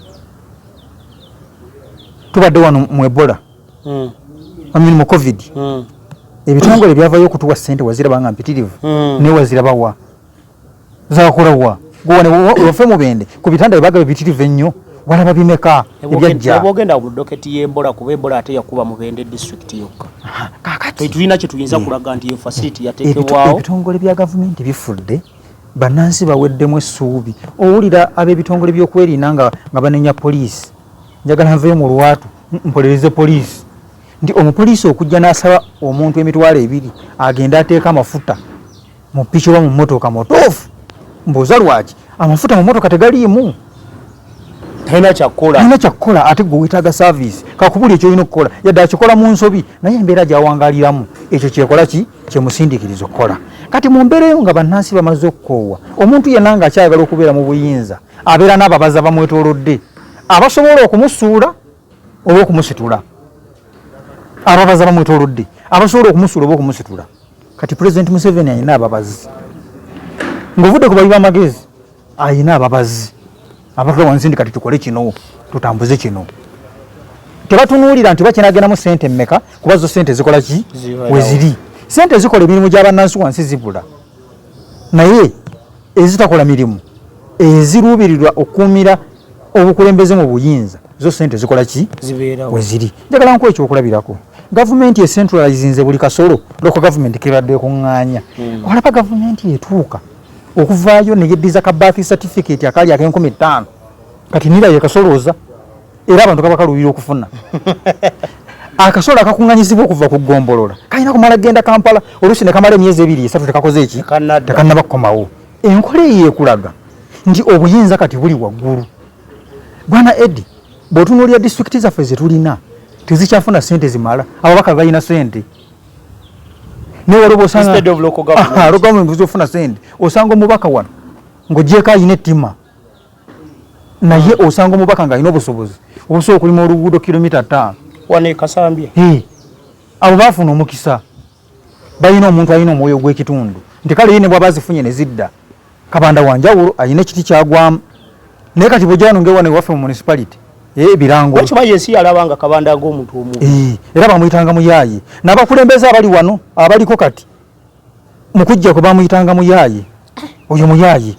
tubadde wano mu Ebola, I mean mu COVID, ebitongole byavayo okutuwa sente waziraba nga mpitirivu, naye wazirabawa? Zakolawa? Gwe wafe Mubende ku bitanda byebaga bibitirivu ennyo, walaba bimeka ebyajja? Bwogenda mu docket y'Ebola, kuba Ebola ate yakuba Mubende district yokka, Kakati tetulina kye tuyinza kulaga nti iyo facility yateekebwawo. Ebitongole bya gavumenti bifudde, bannansi baweddemu essuubi. Owulira ab'ebitongole by'okwerinda nga banenya poliisi. Njagala nveyo mu lwatu mpolereze poliisi, nti omupoliisi okujja n'asaba omuntu 20,000 agende ateeka amafuta mu piki oba mu mmotoka mutuufu, mbuuza lwaki amafuta mu mmotoka tegaliimu? Talina kyakukola. Alina kyakukola, ate gwe weetaaga service. Kakubuli ekyolina okukola, yadde akikola mu nsobi, naye embeera gyawangaliramu ekyo kyekola ki kyemusindikiriza okukola. Kati mu mbeera eyo nga bannansi bamaze okukoowa, omuntu yenna ng'akyayagala okubeera mu buyinza abeera n'ababaza bamwetoolodde abasobola okumusuula oba okumusitula, ababaza bamwetoolodde abasobola okumusuula oba okumusitula. Kati President Museveni alina ababazi, ng'ovudde ku bali b'amagezi, ayina ababazi abatula wansi nti kati tukole kino, tutambuze kino. Tebatunuulira nti bakinagendamu sente mmeka, kuba zo sente zikola ki? Zibeerawo. Weziri sente zikola emirimu gy'abannansi wansi zibula, naye ezitakola mirimu eziruubirirwa okukuumira obukulembeze mu buyinza, zo sente zikola ki? Zibeerawo. Weziri. Njagala nkuwa ekyokulabirako. Gavumenti ecentralizinze buli kasolo local government kebadde ekuŋŋaanya. Olaba gavumenti etuuka okuvaayo neyeddiza ka birth certificate akaali ak'enkumi 5, kati nira yekasolooza, era abantu kaba kaluubira okufuna akasolo akakuŋŋanyizibwa okuva ku ggombolola. Kalina kumala genda Kampala, oluusi ne kamala emyezi 2, 3 tekakoze eki? Tekannadda. Tekannaba kukomawo. Enkola eyo ekulaga nti obuyinza kati buli waggulu. Bwana Edi, bw'otunuulira disitulikiti zaffe zetulina tezikyafuna sente zimala. Ababaka balina sente, naye waliwo osanga Instead of local government. Aha, local government ofuna sente. Osanga omubaka wano ng'ogyeko alina ettima, naye osanga omubaka ng'alina obusobozi obusobola okulima oluguudo kilomita 5. Wano e Kasambya. Hey, abo baafuna omukisa, balina omuntu alina omwoyo gw'ekitundu nti kale ye ne bw'aba azifunye ne zidda. Kabanda wanjawulo, alina ekiti kyagwamu. Naye kati bw'ojja wano ng'ewano ewaffe mu municipality ebirango Lwaki yensi yalaba nga Kabanda ng'omuntu omubi? Era bamuyitanga muyaaye, n'abakulembeze abali wano abaliko kati mu kujja kwe bamuyitanga muyaaye, oyo muyaaye,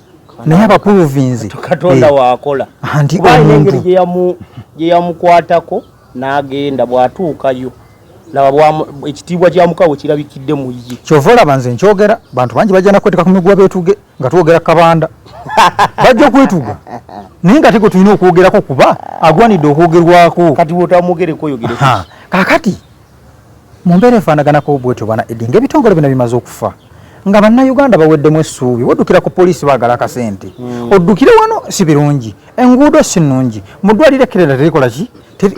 naye abapuruvinze. Katonda waakola. Nti Kuba alina omuntu engeri gye yamukwatako n'agenda, bw'atuukayo laba ekitiibwa kya mukawe kirabikidde mu ye. Kyova olaba nze nkyogera, bantu bangi bajja nakweteeka ku miguwa beetuge nga twogera Kabanda, bajja okwetuga, naye nga tegwe tulina okwogerako kuba agwanidde okwogerwako. Kati bw'otamwogereko oyogere? Aha, kaakati mu mbeera efaanaganako bwetyo, bana Edi, ng'ebitongole bino bimaze okufa, nga bannayuganda baweddemu essuubi, oddukira ku poliisi baagala akasente, oddukire wano si birungi, enguudo si nnungi, mu ddwaliro ekkerera terikola ki.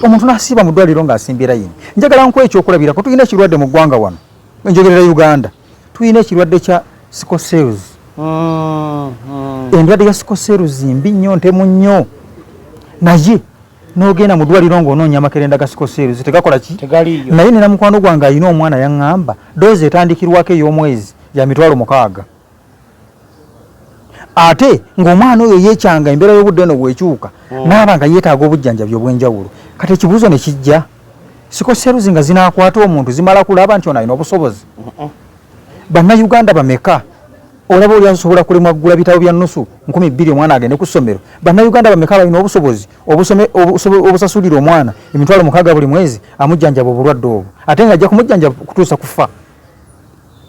Omuntu n'asiiba mu ddwaliro ng'asimbye layini. Njagala nkuwa ekyokulabirako. Tulina ekirwadde mu ggwanga wano, njogerera Uganda, tulina ekirwadde kya sickle cells. Endwadde ya sickle cells mbi nnyo, ntemu nnyo, naye N'ogenda mu ddwaliro ng'onoonya amakerenda ga sickle cells, tegakola ki? Tegaliiyo. Naye nina mukwano gwange alina omwana, yaŋŋamba dose etandikirwako ey'omwezi ya 60,000, ate ng'omwana oyo yeekyanga embeera y'obudde eno bwekyuka naaba nga yeetaaga obujjanjabi obw'enjawulo. Kati ekibuuzo ne kijja, sickle cells nga zinaakwata omuntu zimala kulaba nti ono alina obusobozi? Bannayuganda bameka olaba oli asobola kulemwa kugula bitabo bya nusu 2000 omwana agende ku ssomero? Bannayuganda bameka balina obusobozi obusasulira omwana 60,000 buli mwezi amujjanjaba obulwadde obwo, ate nga ajja kumujjanjaba kutuusa kufa?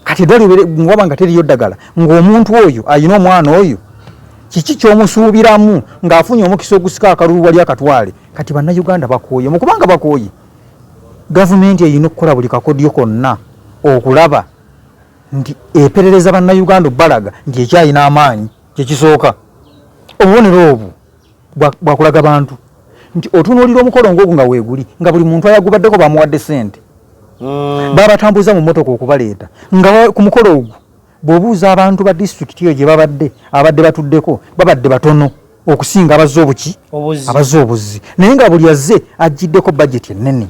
Kati eddwaliro waba nga teriyo ddagala, ng'omuntu oyo alina omwana oyo, kiki kyomusuubiramu ng'afunye omukisa ogusika akalulu wali akatwale? Kati bannayuganda bakooye. Mu kubanga bakooye, gavumenti erina okukola buli kakodyo konna okulaba nti eperereza bannayuganda, obbalaga nti ekyalina amaanyi. Kyekisooka, obubonero obwo bwakulaga bantu nti otunuulira omukolo ng'ogwo nga weeguli, nga buli muntu ayagubaddeko bamuwadde ssente, babatambuza mu mmotoka okubaleeta, nga ku mukolo ogwo bw'obuuza abantu ba disitulikiti eyo gye babadde, abadde batuddeko babadde batono okusinga abazze obuki? Obuzzi. Abazze obuzzi, naye nga buli azze ajjiddeko bajeti ennene.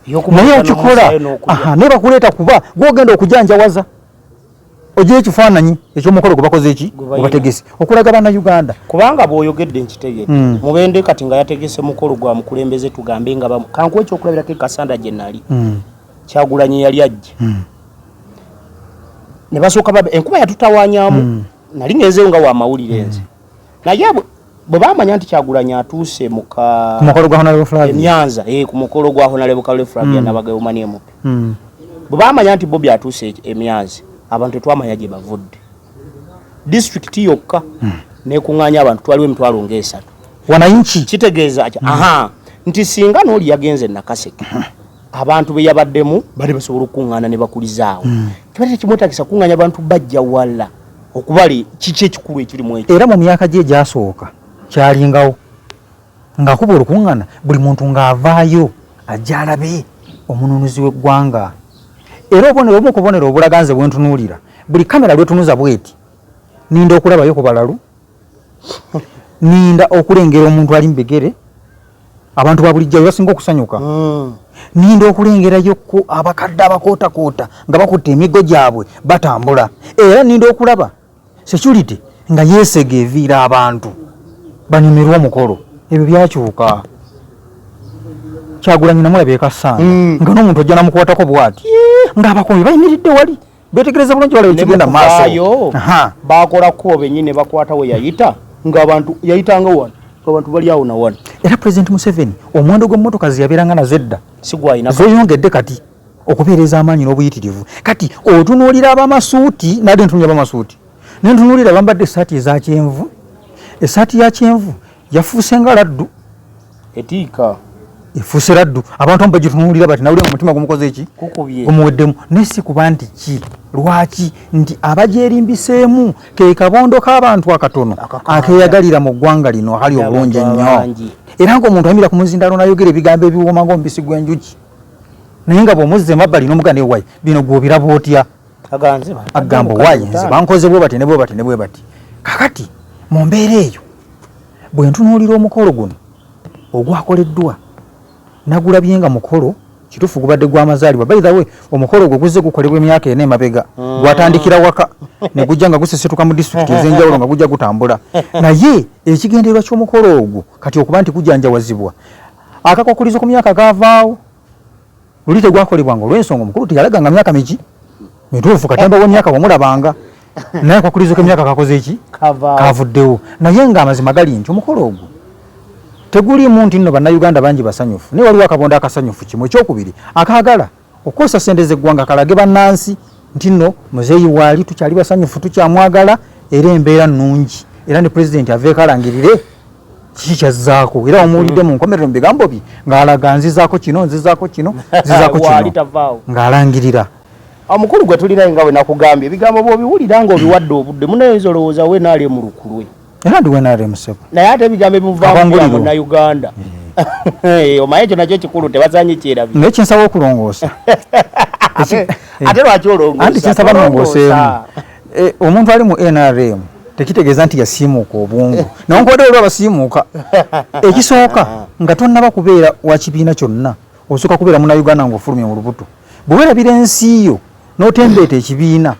Ey'okumuleeta Naye okikola n'omuzzaayo n'okulya. Aha, naye bakuleeta kuba gwogenda okujanjawaza ogira ekifaananyi eky'omukolo gwe bakoze eki? Gwe bayina. Gwe bategese okulaga bannayuganda. Kubanga bw'oyogedde nkitegedde. Mubende kati nga yategese mukolo gwa mukulembeze, tugambe nga kankuwa ekyokulabirako, ekasanda gye nali, Kyagulanyi yali ajja, ne basooka enkuba yatutawanyamu, nali ngenzeyo nga wamawulire nze, naye bwe bamanya nti Kyagulanyi atuuse mu ku mukolo gwa Honorable Flavia. Emyanza, ku mukolo gwa Honorable Kalule Flavia Nabagayomani MP. Bwe bamanya nti Bobi atuuse emyanza, abantu tetwamanya gye bavudde. Disitulikiti yokka nekuŋŋaanya abantu, twaliwo 30,000. Wananchi. Kitegeeza ki? Aha, nti singa n'oli yagenze Nakaseke, abantu be yabaddemu bali basobola okukuŋŋaana ne bakulizaawo. Kiba tekimwetagisa kuŋŋaanya bantu bajja wala okubali kiki ekikulu ekirimu ekyo. Era mu myaka gye egyasooka kyalingawo ng'akuba olukuŋŋaana, buli muntu ng'avaayo ajja alabe omununuzi w'eggwanga. Era obubonero obumu ku bubonero obulaga nze bwe ntunuulira, buli kamera lwetunuza bweti, ninda okulabayo ku balalu, ninda okulengera omuntu ali mu bigere, abantu ba bulijjo basinga okusanyuka, ninda okulengerayo ku abakadde abakootakoota nga bakutte emiggo gyabwe batambula, era ninda okulaba security nga yeesega eviira abantu banyumirwe omukolo. Ebyo byakyuka. Kyagulanyi namulaba ekasanga nga n'omuntu ajja namukwatako bw'ati, ng'abakuumi bayimiridde wali betegereza bulungi, balaba ekigenda mu maaso. Mukuvaayo, bakola kkubo bennyini ne bakwata we yayita, ng'abantu yayitanga wano, ng'abantu bali awo na wano. Era President Museveni omuwendo gw'emmotoka ze yabeeranga nazo edda si gwalina zeeyongedde kati okubeereza amaanyi n'obuyitirivu. Kati otunuulira abamasuuti, nadde ntunuulira abamasuuti, ne ntunuulira bambadde essaati eza kyenvu. Essaati ya kyenvu yafuuse nga laddu. Etiika. Efuuse laddu, abantu abamu bagitunuulira bati nawulira nga omutima gumukoze eki? Gukubye. Gumuweddemu. Naye si kuba nti ki lwaki nti abagyerimbiseemu ke kabondo k'abantu akatono Akakaaya. akeeyagalira mu ggwanga lino akali obulungi Abantu ennyo. abangi. Era ng'omuntu ayimira ku muzindalo n'ayogera ebigambo ebiwooma ng'omubisi gw'enjuki, naye nga bw'omuzza emabbali n'omugaa ne wayi bino gw'obiraba otya? Aganze ba- Agamba wayi nze bankoze bwe bati ne bwe bati ne bwe bati. Kakati mu mbeera eyo bwe ntunuulira omukolo guno ogwakoleddwa, nagulabye nga mukolo kituufu gubadde gw'amazaalibwa. By the way, omukolo ogwo guzze gukolebwa emyaka 4 emabega. Gwatandikira waka ne gujja nga gusesetuka mu disitulikiti ez'enjawulo, nga gujja gutambula, naye ekigendererwa ky'omukolo ogwo kati okuba nti gujanjawazibwa, akakwakulizo ku myaka gaavaawo. Luli tegwakolebwanga olw'ensonga omukulu teyalaganga myaka miki mituufu, katemba w'emyaka wamulabanga, naye akwakulizo k'emyaka kakoze eki? Kavaawo. Kavuddewo. Naye ng'amazima gali nti omukolo ogwo teguliimu nti nno bannayuganda bangi basanyufu, naye waliwo akabondo akasanyufu kimu. Ekyokubiri, akaagala okukozesa ssente z'eggwanga kalage bannansi nti nno muzeeyi waali, tukyali basanyufu, tukyamwagala, era embeera nnungi, era ne pulezidenti aveeko alangirire kiki kyazzaako. Era wamuwulidde mu nkomerero mu bigambo bye ng'alaga nzizaako kino, nzizaako kino, nzizaako Waali kino, tavaawo. ng'alangirira. Omukulu gwe tulinaye, nga bwe nakugambye, ebigambo bw'obiwulira ng'obiwadde obudde, munayinza olowooza we naali mu lukulwe. Era ndi NRM, ssebo. Naye ate ebigambo ebimuvaamu bya Akanguliro. munnayuganda. Omanyi ekyo nakyo kikulu, tebazanye kyerabira. Naye kyensaba okulongoosa Ate lwaki olongoosa? Anti kyensaba nongooseemu, omuntu ali mu NRM tekitegeeza nti yasiimuuka obwongo, newankubadde waliwo abasiimuuka. Ekisooka, Nga tonnaba kubeera wa kibiina kyonna, osooka kubeera Munnayuganda ng'ofulumye mu lubuto. Bwe weerabira ensi yo n'otembeeta ekibiina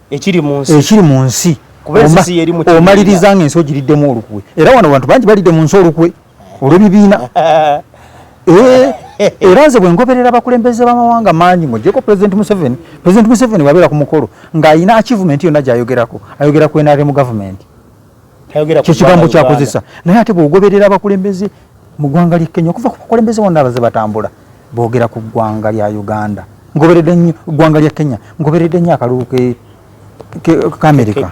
ekiri mu nsi, ekiri mu nsi, Kuba ensi si y'eri mu kibiina. Omaliriza ng'ensi ogiriddemu olukwe. Era wano bantu bangi balidde mu nsi olukwe olw'ebibiina. Era nze bwe ngoberera abakulembeze b'amawanga mangi, ng'oggyeko President Museveni, President Museveni bw'abeera ku mukolo ng'ayina achievement yonna gy'ayogerako, ayogera ku NRM government. Tayogera ku Kyekigambo ggwanga. Kyakozesa. Naye ate bw'ogoberera abakulembeze mu ggwanga ly'e Kenya, okuva ku bakulembeze bonna abaze batambula, boogera ku ggwanga lya Uganda. Ngoberedde nnyo ggwanga lya Kenya, ngoberedde nnyo akalulu ke America.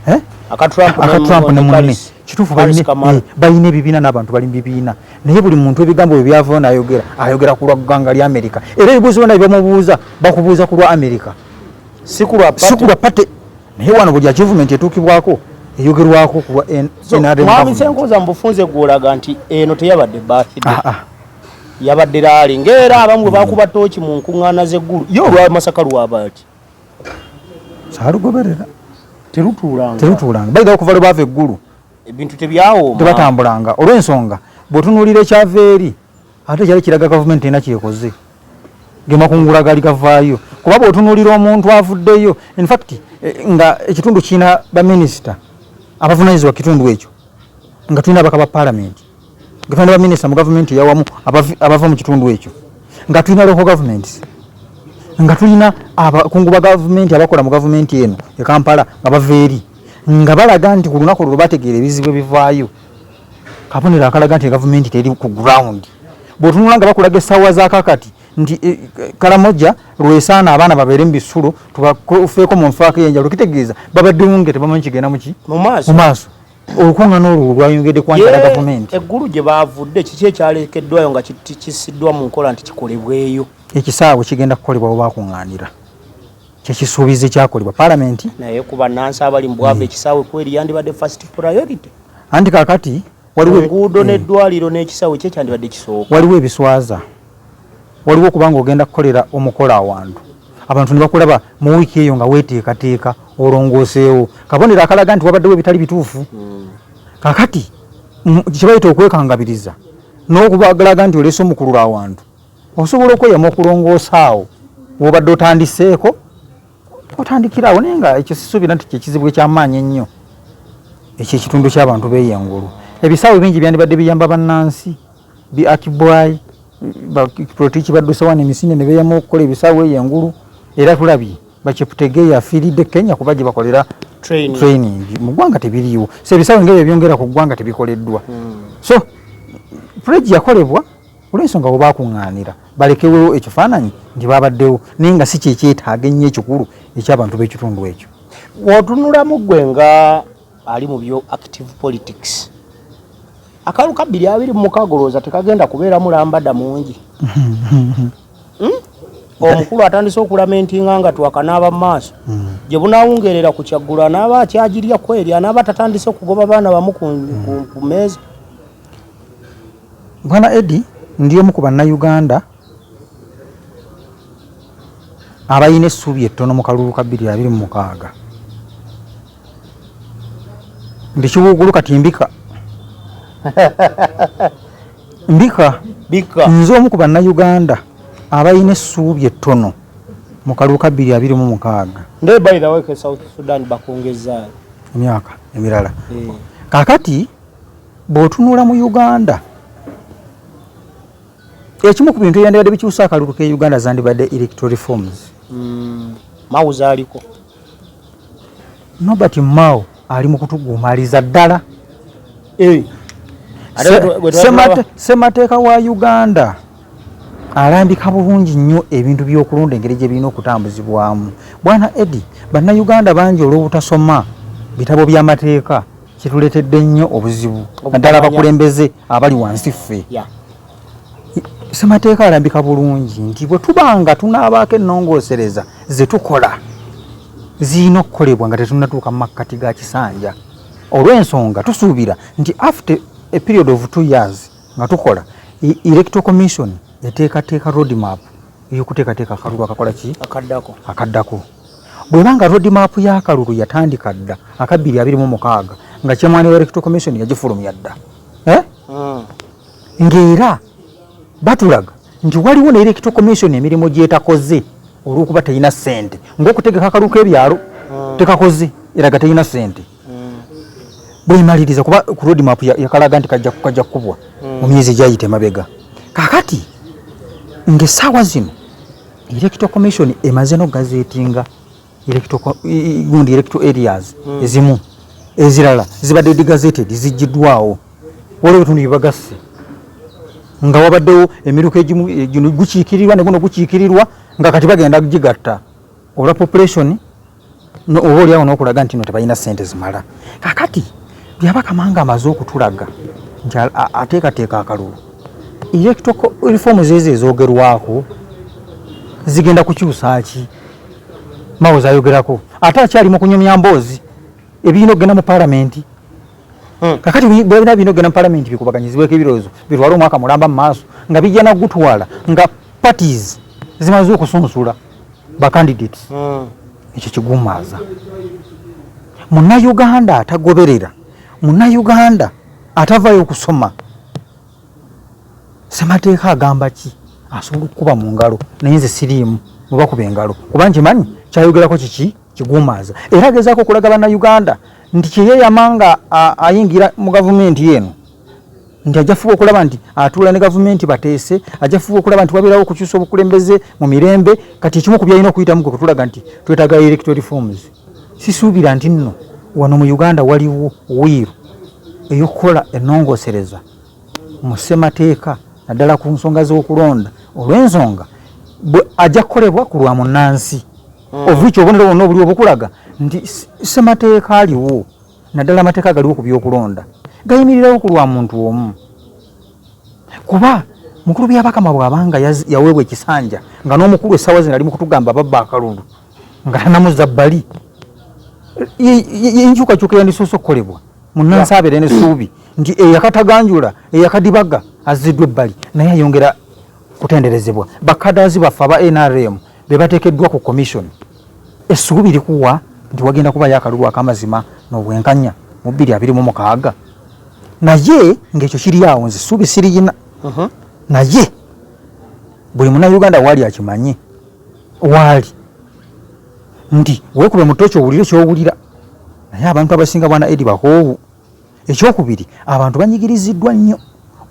Eh? Aka Trump. Aka Trump ne munne. Harris. Kituufu. Harris Kamala. Balina ebibiina n'abantu bali mu bibiina, naye buli muntu ebigambo bye byavayo n'ayogera, ayogera ku lwa ggwanga lya America. Era ebibuuzo byonna bye bamubuuza, bakubuuza ku lwa America, si ku lwa si ku lwa party. Naye wano buli achievement etuukibwako eyogerwako ku lwa So, NRM Mwami government. Senkoza, mu bufunze gw'olaga nti eno teyabadde birthday, Ah, ah. yabadde rally, ng'era abamu bwe bakuba tooki mu nkuŋŋaana z'eggulu. Ye olwa Masaka lwabaaki? Saalugoberera. Terutuulanga. Terutuulanga bayiga okuva lwe baava eggulu. Ebintu tebyawooma. Tebatambulanga, olw'ensonga bw'otunuulira ekyava eri, ate kyali kiraga gavumenti erina kyekoze, gemakungula gali gavaayo. Kuba bw'otunuulira omuntu avuddeyo, infact nga ekitundu kirina baminisita abavunanyizibwa ku kitundu ekyo, nga tulina abaka ba paalamenti, nga tulina baminisita mu gavumenti eyawamu abava mu kitundu ekyo, nga tulina local governments, nga tulina abakungu ba gavumenti abakola mu gavumenti eno e Kampala nga bava eri, nga balaga nti ku lunaku olwo bategeera ebizibu ebivaayo, kabonero akalaga nti gavumenti teri ku ground. Bw'otunula nga bakulaga essaawa zakakati nti Karamoja lwesaana abaana babeere mu bisulo, tubafeeko mu nfaako ey'enjawulo, kitegeeza babaddewo nga tebamanyi kigenda muki mu maaso. Mu maaso. Olukuŋŋaana olwo lwayongedde kwanjala Ye, gavumenti. Eggulu gye bavudde, kiki ekyalekeddwayo nga kissiddwa mu nkola nti kikolebweyo? Ekisaawe kigenda kukolebwa we bakuŋŋaanira, kyekisuubizo ekyakolebwa paalamenti. Naye ku bannansi abali mu bwavu, ekisaawe kweri yandibadde first priority. Anti kakati waliwo Enguudo n'eddwaliro n'ekisaawe kye kyandibadde kisooka. Waliwo ebiswaza. Waliwo okubanga ogenda kukolera omukolo awantu, abantu ne bakulaba mu wiiki eyo nga weeteekateeka olongooseewo, kabonero akalaga nti wabaddewo ebitali bituufu. Kakati kyebayita okwekangabiriza n'okubagalaga nti oleese omukulula awantu, osobola okweyama okulongoosa awo wobadde otandiseeko, otandikirawo. Naye nga ekyo sisuubira nti kyekizibu ekyamaanyi ennyo ekyo ekitundu ky'abantu beeyengulu. Ebisaawe bingi byandibadde biyamba bannansi bi akibwai baprotiki badduse wano emisinde ne beeyama okukola ebisaawe eyo engulu. Era tulabye Bacheputegeya afiiridde Kenya kuba gye bakolera training. Training mu ggwanga tebiriiwo. So ebisaawe ngaebyo byongera ku ggwanga tebikoleddwa. So pledge yakolebwa olw'ensonga bwe bakuŋŋaanira balekewo ekifaananyi nti babaddewo, naye nga si kyekyetaaga ennyo ekikulu eky'abantu b'ekitundu ekyo. Bw'otunulamu ggwe nga ali mu byo active politics, akalulu ka 2026 olowooza tekagenda kubeeramu lambada mungi? Omukulu atandise okulamentinga nga twakanaaba mu maaso gye bunaawungerera ku kyaggulo, anaaba akyagirya kweri, anaaba tatandise kugoba baana bamu ku meeza. Bwana Edi, ndi omu ku Bannayuganda abalina essuubi ettono mu kalulu ka 2026. Ndi kiwuugulu kati, mbika mbika. Bika. Nze omu ku Bannayuganda abalina essuubi ettono mu kalulu ka 2026. Nde by the way ke South Sudan bakongezaayo emyaka emirala. Eh. Kakati bw'otunula mu Uganda, ekimu ku bintu ebyandibadde bikyusa akalulu ke Uganda zandibadde electoral reforms. Mao zaaliko. Norbert Mao ali mu kutuguumaliza ddala. Eh. Ate bwe Ssemateeka wa Uganda alambika bulungi nnyo ebintu by'okulonda, engeri gye birina okutambuzibwamu. Bwana Edi, Bannayuganda bangi olw'obutasoma bitabo by'amateeka kituleetedde nnyo obuzibu, naddala abakulembeze abali wansi ffe. Ssemateeka alambika bulungi nti bwe tuba nga tunaabaako ennongoosereza ze tukola, zirina okukolebwa nga tetunnatuuka mu makkati ga kisanja, olw'ensonga tusuubira nti after a period of 2 years nga tukola, electoral commission eteekateeka roadmap ey'okuteekateeka akalulu akakola ki? Akaddako. Akaddako. Bw'eba nga roadmap y'akalulu yatandika dda aka 2026, nga chairman wa electoral commission yagifulumya dda, eh? Ng'era batulaga nti waliwo ne Electoral Commission emirimu gyetakoze olw'okuba terina ssente, ng'okutegeka akalulu k'ebyalo tekakoze, eraga terina ssente. Bwemaliriza kuba ku road map yakalaga nti kajja kukubwa mu myezi egyayita emabega. Kakati ng'essaawa zino Electoral Commission emaze n'okugazetinga gundi electoral areas ezimu, ezirala zibadde degazetted, zijjiddwawo. Waliwo ebitundu byebagasse nga wabaddewo emiruka egimu, gino gukiikirirwa ne guno gukiikirirwa, nga kati bagenda gigatta olwa population oba oliawo n'okulaga nti no tebalina ssente zimala. Kakati Byabakama nga amaze okutulaga nti ateekateeka akalulu, electoral reforms ezo ezoogerwako zigenda kukyusa ki? Mao zayogerako ate akyali mu kunyumya mboozi ebirina okugenda mu paalamenti. Kakati bwebina birina okugenda mu paalamenti bikubaganyizibweko ebirowoozo, bitwale omwaka mulamba mu maaso nga bijja nagutwala nga parties zimaze okusunsula ba candidates. Ekyo kigumaaza Munnayuganda atagoberera, Munnayuganda atavayo okusoma semateeka agamba ki, asobola okukuba mu ngalo, naye nze siriimu mubakuba engalo kuba nkimanyi kyayogerako kiki kigumaaza. Era agezaako okulaga Bannayuganda nti kyeyeyama nga ayingira mu gavumenti eno nti ajja fuba okulaba nti atuula ne gavumenti bateese, ajja fuba okulaba nti wabeerawo okukyusa obukulembeze mu mirembe. Kati ekimu ku byalina okuyitamu kwe kutulaga nti twetaaga electoral reforms. Sisuubira nti nno wano mu Uganda waliwo will ey'okukola ennongoosereza mu ssemateeka, naddala ku nsonga z'okulonda, olw'ensonga ajja kukolebwa ku lwa munnansi. Of which obubonero bwonna obuliwo bukulaga nti ssemateeka aliwo, naddala amateeka agaliwo ku by'okulonda, gayimirirawo ku lwa muntu omu. Kuba mukulu Byabakama bw'abanga yaweebwa ekisanja nga n'omukulu essaawa zino ali mu kutugamba babba akalulu nga tanamuzza bbali, enkyukakyuka eyandisoose okukolebwa munnansi abeere n'essuubi nti eyakataganjula eyakadibaga azziddwa ebbali, naye ayongera kutenderezebwa. Bakadaazi baffe aba NRM be bateekeddwa ku commission, essuubi likuwa nti wagenda kubayo akalulu ak'amazima n'obwenkanya mu 2026. Naye ng'ekyo kiri awo, nze essuubi siriyina. Naye buli Munnayuganda waali akimanye waali nti weekube mu ttooki owulire ky'owulira, naye abantu abasinga bwana Edi bakoowu. Ekyokubiri, abantu banyigiriziddwa nnyo.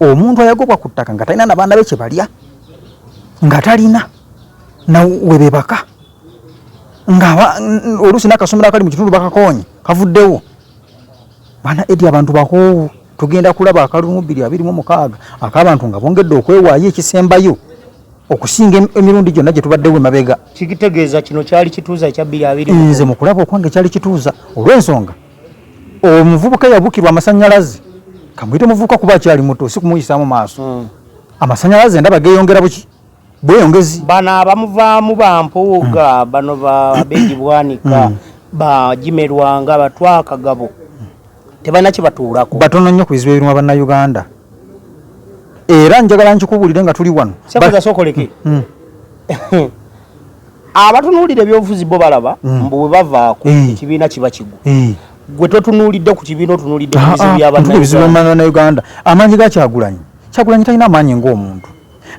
Omuntu ayagobwa ku ttaka nga talina nabaana be kye balya, nga talina nawebebaka, nga oluusi n'akasomero akali mu kitundu bakakoonye kavuddewo. Bwana Edi, abantu bakoowu. Tugenda kulaba akalulu mu 2026 ak'abantu nga bongedde okwewaayo ekisembayo okusinga emirundi gyonna gye tubaddewo emabega. Kitegeeza kino kyali kituuza ekya 20? Nze mu kulaba okwange kyali kituuza, olw'ensonga omuvubuka yabukirwa amasannyalaze, kamuyite muvubuka kuba akyali muto, si kumuyisaamu maaso. Amasannyalaze ndaba geeyongera buki bweyongezi. Bano abamuvaamu bampuuga, bano ba Abedi Bwanika, bagimerwanga batwakagabo, tebalina kibatuulako. Batono nnyo ku bizibu ebiruma Bannayuganda, era njagala nkikubuulire nga tuli wano. Sekuza sokoleke. Abatunuulira ebyobufuzi bo balaba mbu bwe bavaako ekibiina kiba kigwa. Gwe totunuulidde ku kibiina, otunuulidde ku bizibu bya Bannayuganda. Amaanyi ga Kyagulanyi, Kyagulanyi talina amaanyi ng'omuntu,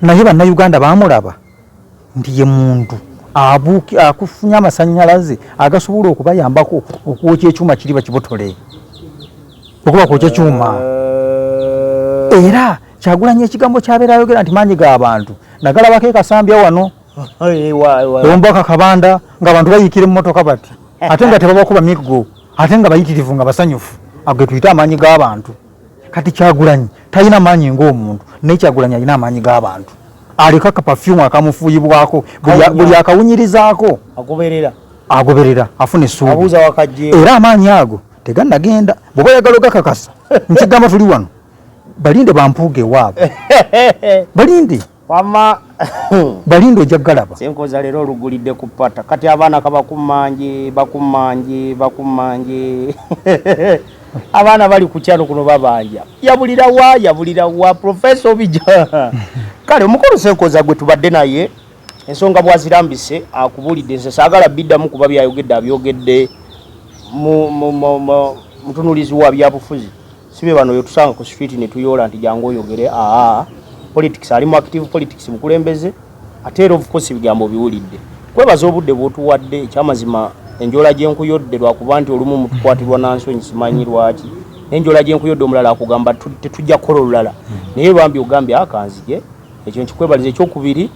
naye Bannayuganda baamulaba nti ye muntu akufunye amasannyalaze agasobola okubayambako okwokya ekyuma kiri bakibotole okuba kwokya kyuma. Era Kyagulanyi ekigambo kyabeera ayogera nti maanyi g'abantu nagalabako ekasambya wano ombaka Kabanda, ng'abantu bayiikira emmotoka bati, ate nga tebabakuba miggo, ate nga bayitirivu nga basanyufu. Ago tuyite amaanyi g'abantu. Kati Kyagulanyi talina maanyi ng'omuntu, naye Kyagulanyi alina amaanyi g'abantu. Aleka ka perfume akamufuuyibwako, buli akawunyirizaako agoberera, afuna essuubi. Era amaanyi ago tegannagenda. Bw'oba oyagala ogakakasa, nkigamba tuli wano, balinde bampuuga ewaabwe, balinde. Wama. Balinde, ojja kugalaba. Senkoza leero olugulidde ku pata. Kati abaana kabakumanje bakumanje bakumanje, abaana bali ku kyalo kuno babanja yabulira wa yabulira wa Profesa Obija. Kale omukulu Senkoza gwe tubadde naye, ensonga bwazirambise akubulidde. Nze saagala biddamu kuba byayogedde abyogedde mutunulizi wa byabufuzi. Si be bano yotusanga ku street ne tuyoola nti jangu oyogere. Aa, politics ali mu active politics, mukulembeze, ate era of course ebigambo biwulidde. Kwebaza obudde bw'otuwadde. Ekyamazima enjola gyenkuyodde, lwakuba nti olumu mutukwatirwa nansonyi, simanyi lwaki, enjola gyenkuyodde omulala akugamba tetujja kukola olulala, naye bambi ogambye akanzije, ekyo nkikwebaliza. Ekyokubiri,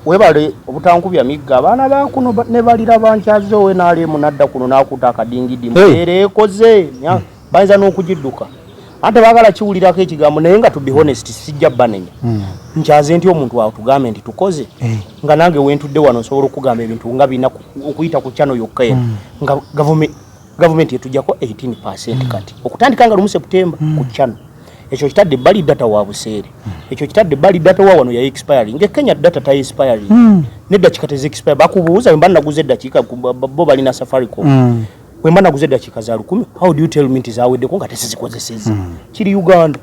webale obutankubya migga. Abaana bakuno ne balira bankyaze owe nalemu nadda kuno nakuta akadingidi mubeera ekoze. Bayinza n'okugidduka ante baagala kiwulirako ekigambo, naye nga to be honest sijja banenya. Nkyaze nti omuntu atugambe nti tukoze, nga nange wentudde wano nsobola okugamba ebintu nga bina okuyita ku channel yokka eno, nga gavumenti etujjako 18% kati okutandika nga 1 September ku channel. Ekyo kitadde ebbali data wa buseere, ekyo kitadde ebbali data wa wano ya expiring. E Kenya data ta expiring, neddakiika tezi expire. Bakubuuza wemba naguza eddakiika, bo balina Safaricom, wemba naguza eddakiika za 1000, how do you tell me nti zaweddeko nga tesizikozeseza? Kiri Uganda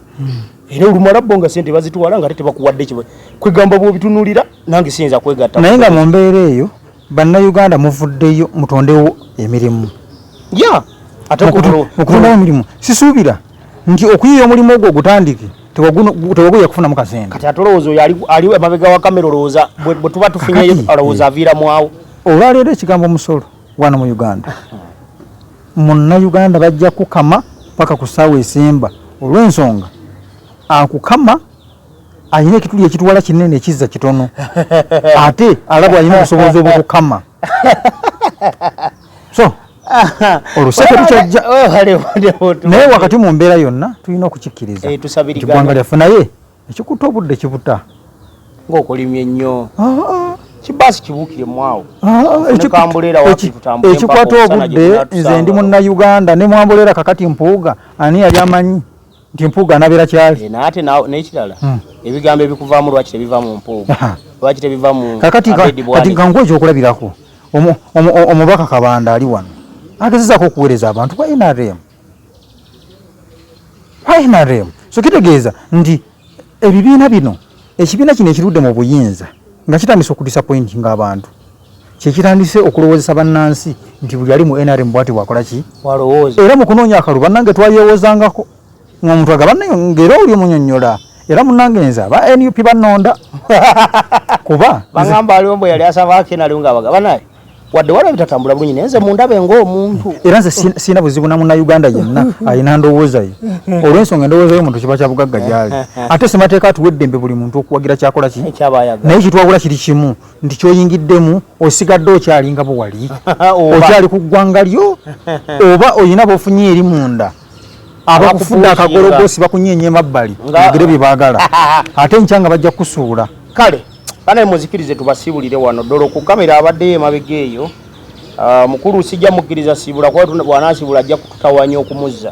era olumala bo nga sente bazitwala nga ate tebakuwadde kiba kwegamba. Bw'obitunulira nange siyinza kwegatta. Naye nga mu mbeera eyo, Bannayuganda muvuddeyo mutondewo emirimu. Ya, ate Mu kutondawo emirimu, sisuubira nti okuyiiya omulimu ogwo ogutandike tewaguya kufunamu kasente. Kati ate olowooza oyo ali emabega wa kamera, olowooza bwe tuba tufunyeyo, alowooza aviiramu awo? Olwaleero ekigambo musolo wano mu Uganda, Munnayuganda bajja kukama paka ku ssaawa esemba, olw'ensonga akukama alina ekituli ekitwala kinene, ekizza kitono, ate alaba alina obusobozi obukukama, so oluseke lukyajja. Naye wakati mu mbeera yonna tulina okukikkiriza Eh, tusabirigane. nti ggwanga lyaffe, naye ekikuta obudde kibuta. Ng'okolimye nnyo. Ah, ah. Kibaasi kibuukiremu awo. Ah, Ofune kambuleera wapi tutambule mpaka ekikwata omusana gye obudde. gunatusanga. Nze ndi Munnayuganda ne mwambuleera. Kakati Mpuuga ani yali amanyi nti Mpuuga anabeera kyali? Eh, naye ate n'ekirala, ebigambo ebikuvaamu lwaki tebiva mu Mpuuga? Lwaki tebiva mu Kakati Abedi kati Bwanika? nga nkuwa ekyokulabirako, omubaka Kabanda ali wano agezezaako okuweereza abantu ba NRM, ba NRM. So kitegeeza nti ebibiina bino, ekibiina kino ekirudde mu buyinza nga kitandise okudisappointinga abantu, kyekitandise okulowoozesa bannansi nti buli ali mu NRM bwati bwakola ki. Walowooza. Era mu kunoonya akalulu, bannange, twayewozangako ng'omuntu agamba naye ng'era oli omunyonnyola, era munnange nze aba NUP bannonda kuba Bagamba aliwo mbwe yali asaba akenaliwo nga abaga banaye wadde waliwo bitatambula bulungi, naye nze mundabe ng'omuntu. Era nze sirina buzibu na Munnayuganda yenna alina ndowooza ye, olw'ensonga endowooza y'omuntu kiba kya bugagga gy'ali, ate semateeka atuwa eddembe buli muntu okuwagira kyakola ki. Ekyaba ayagala. Naye kitwawula kiri kimu, nti kyoyingiddemu osigadde okyalinga bwe wali, Oba. okyali ku ggwanga lyo, oba oyina bofunye eri munda abakufudde Abakupuushinga. akagologosi, bakunyeenya emabbali ogere bye baagala, ate enkya nga bajja kukusuula. Kale banaye muzikirize tubasiibulire wano. Ddolo ku kamera abaddeyo emabega eyo. Ah, mukulu sijja mukkiriza siibula, kuba bw'anaasiibula ajja kututawanya okumuzza,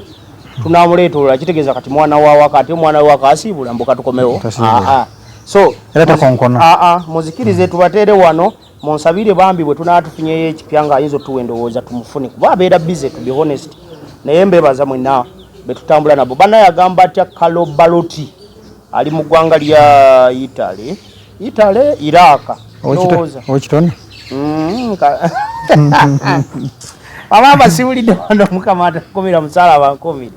tunamuleeta olulala. Kitegeeza kati mwana wa waka, ate omwana we waka asiibula mbuka tukomewo. Tasiibula. Ah, ah. So Era takonkona. Ah, ah, muzikirize tubateere wano. Munsabire bambi, bwe tunaba tufunyeyo ekipya ng'ayinza otuwa endowooza tumufune, kuba abeera busy, to be honest. Naye mbebaza mwenna betutambula nabo. Banaye agamba atya Kalo Baloti ali mu ggwanga lya Italy, Italy, Iraka, ndowooza. Owekitone. Aba abasiwulidde wano, Mukama atakumira musaala bankumire.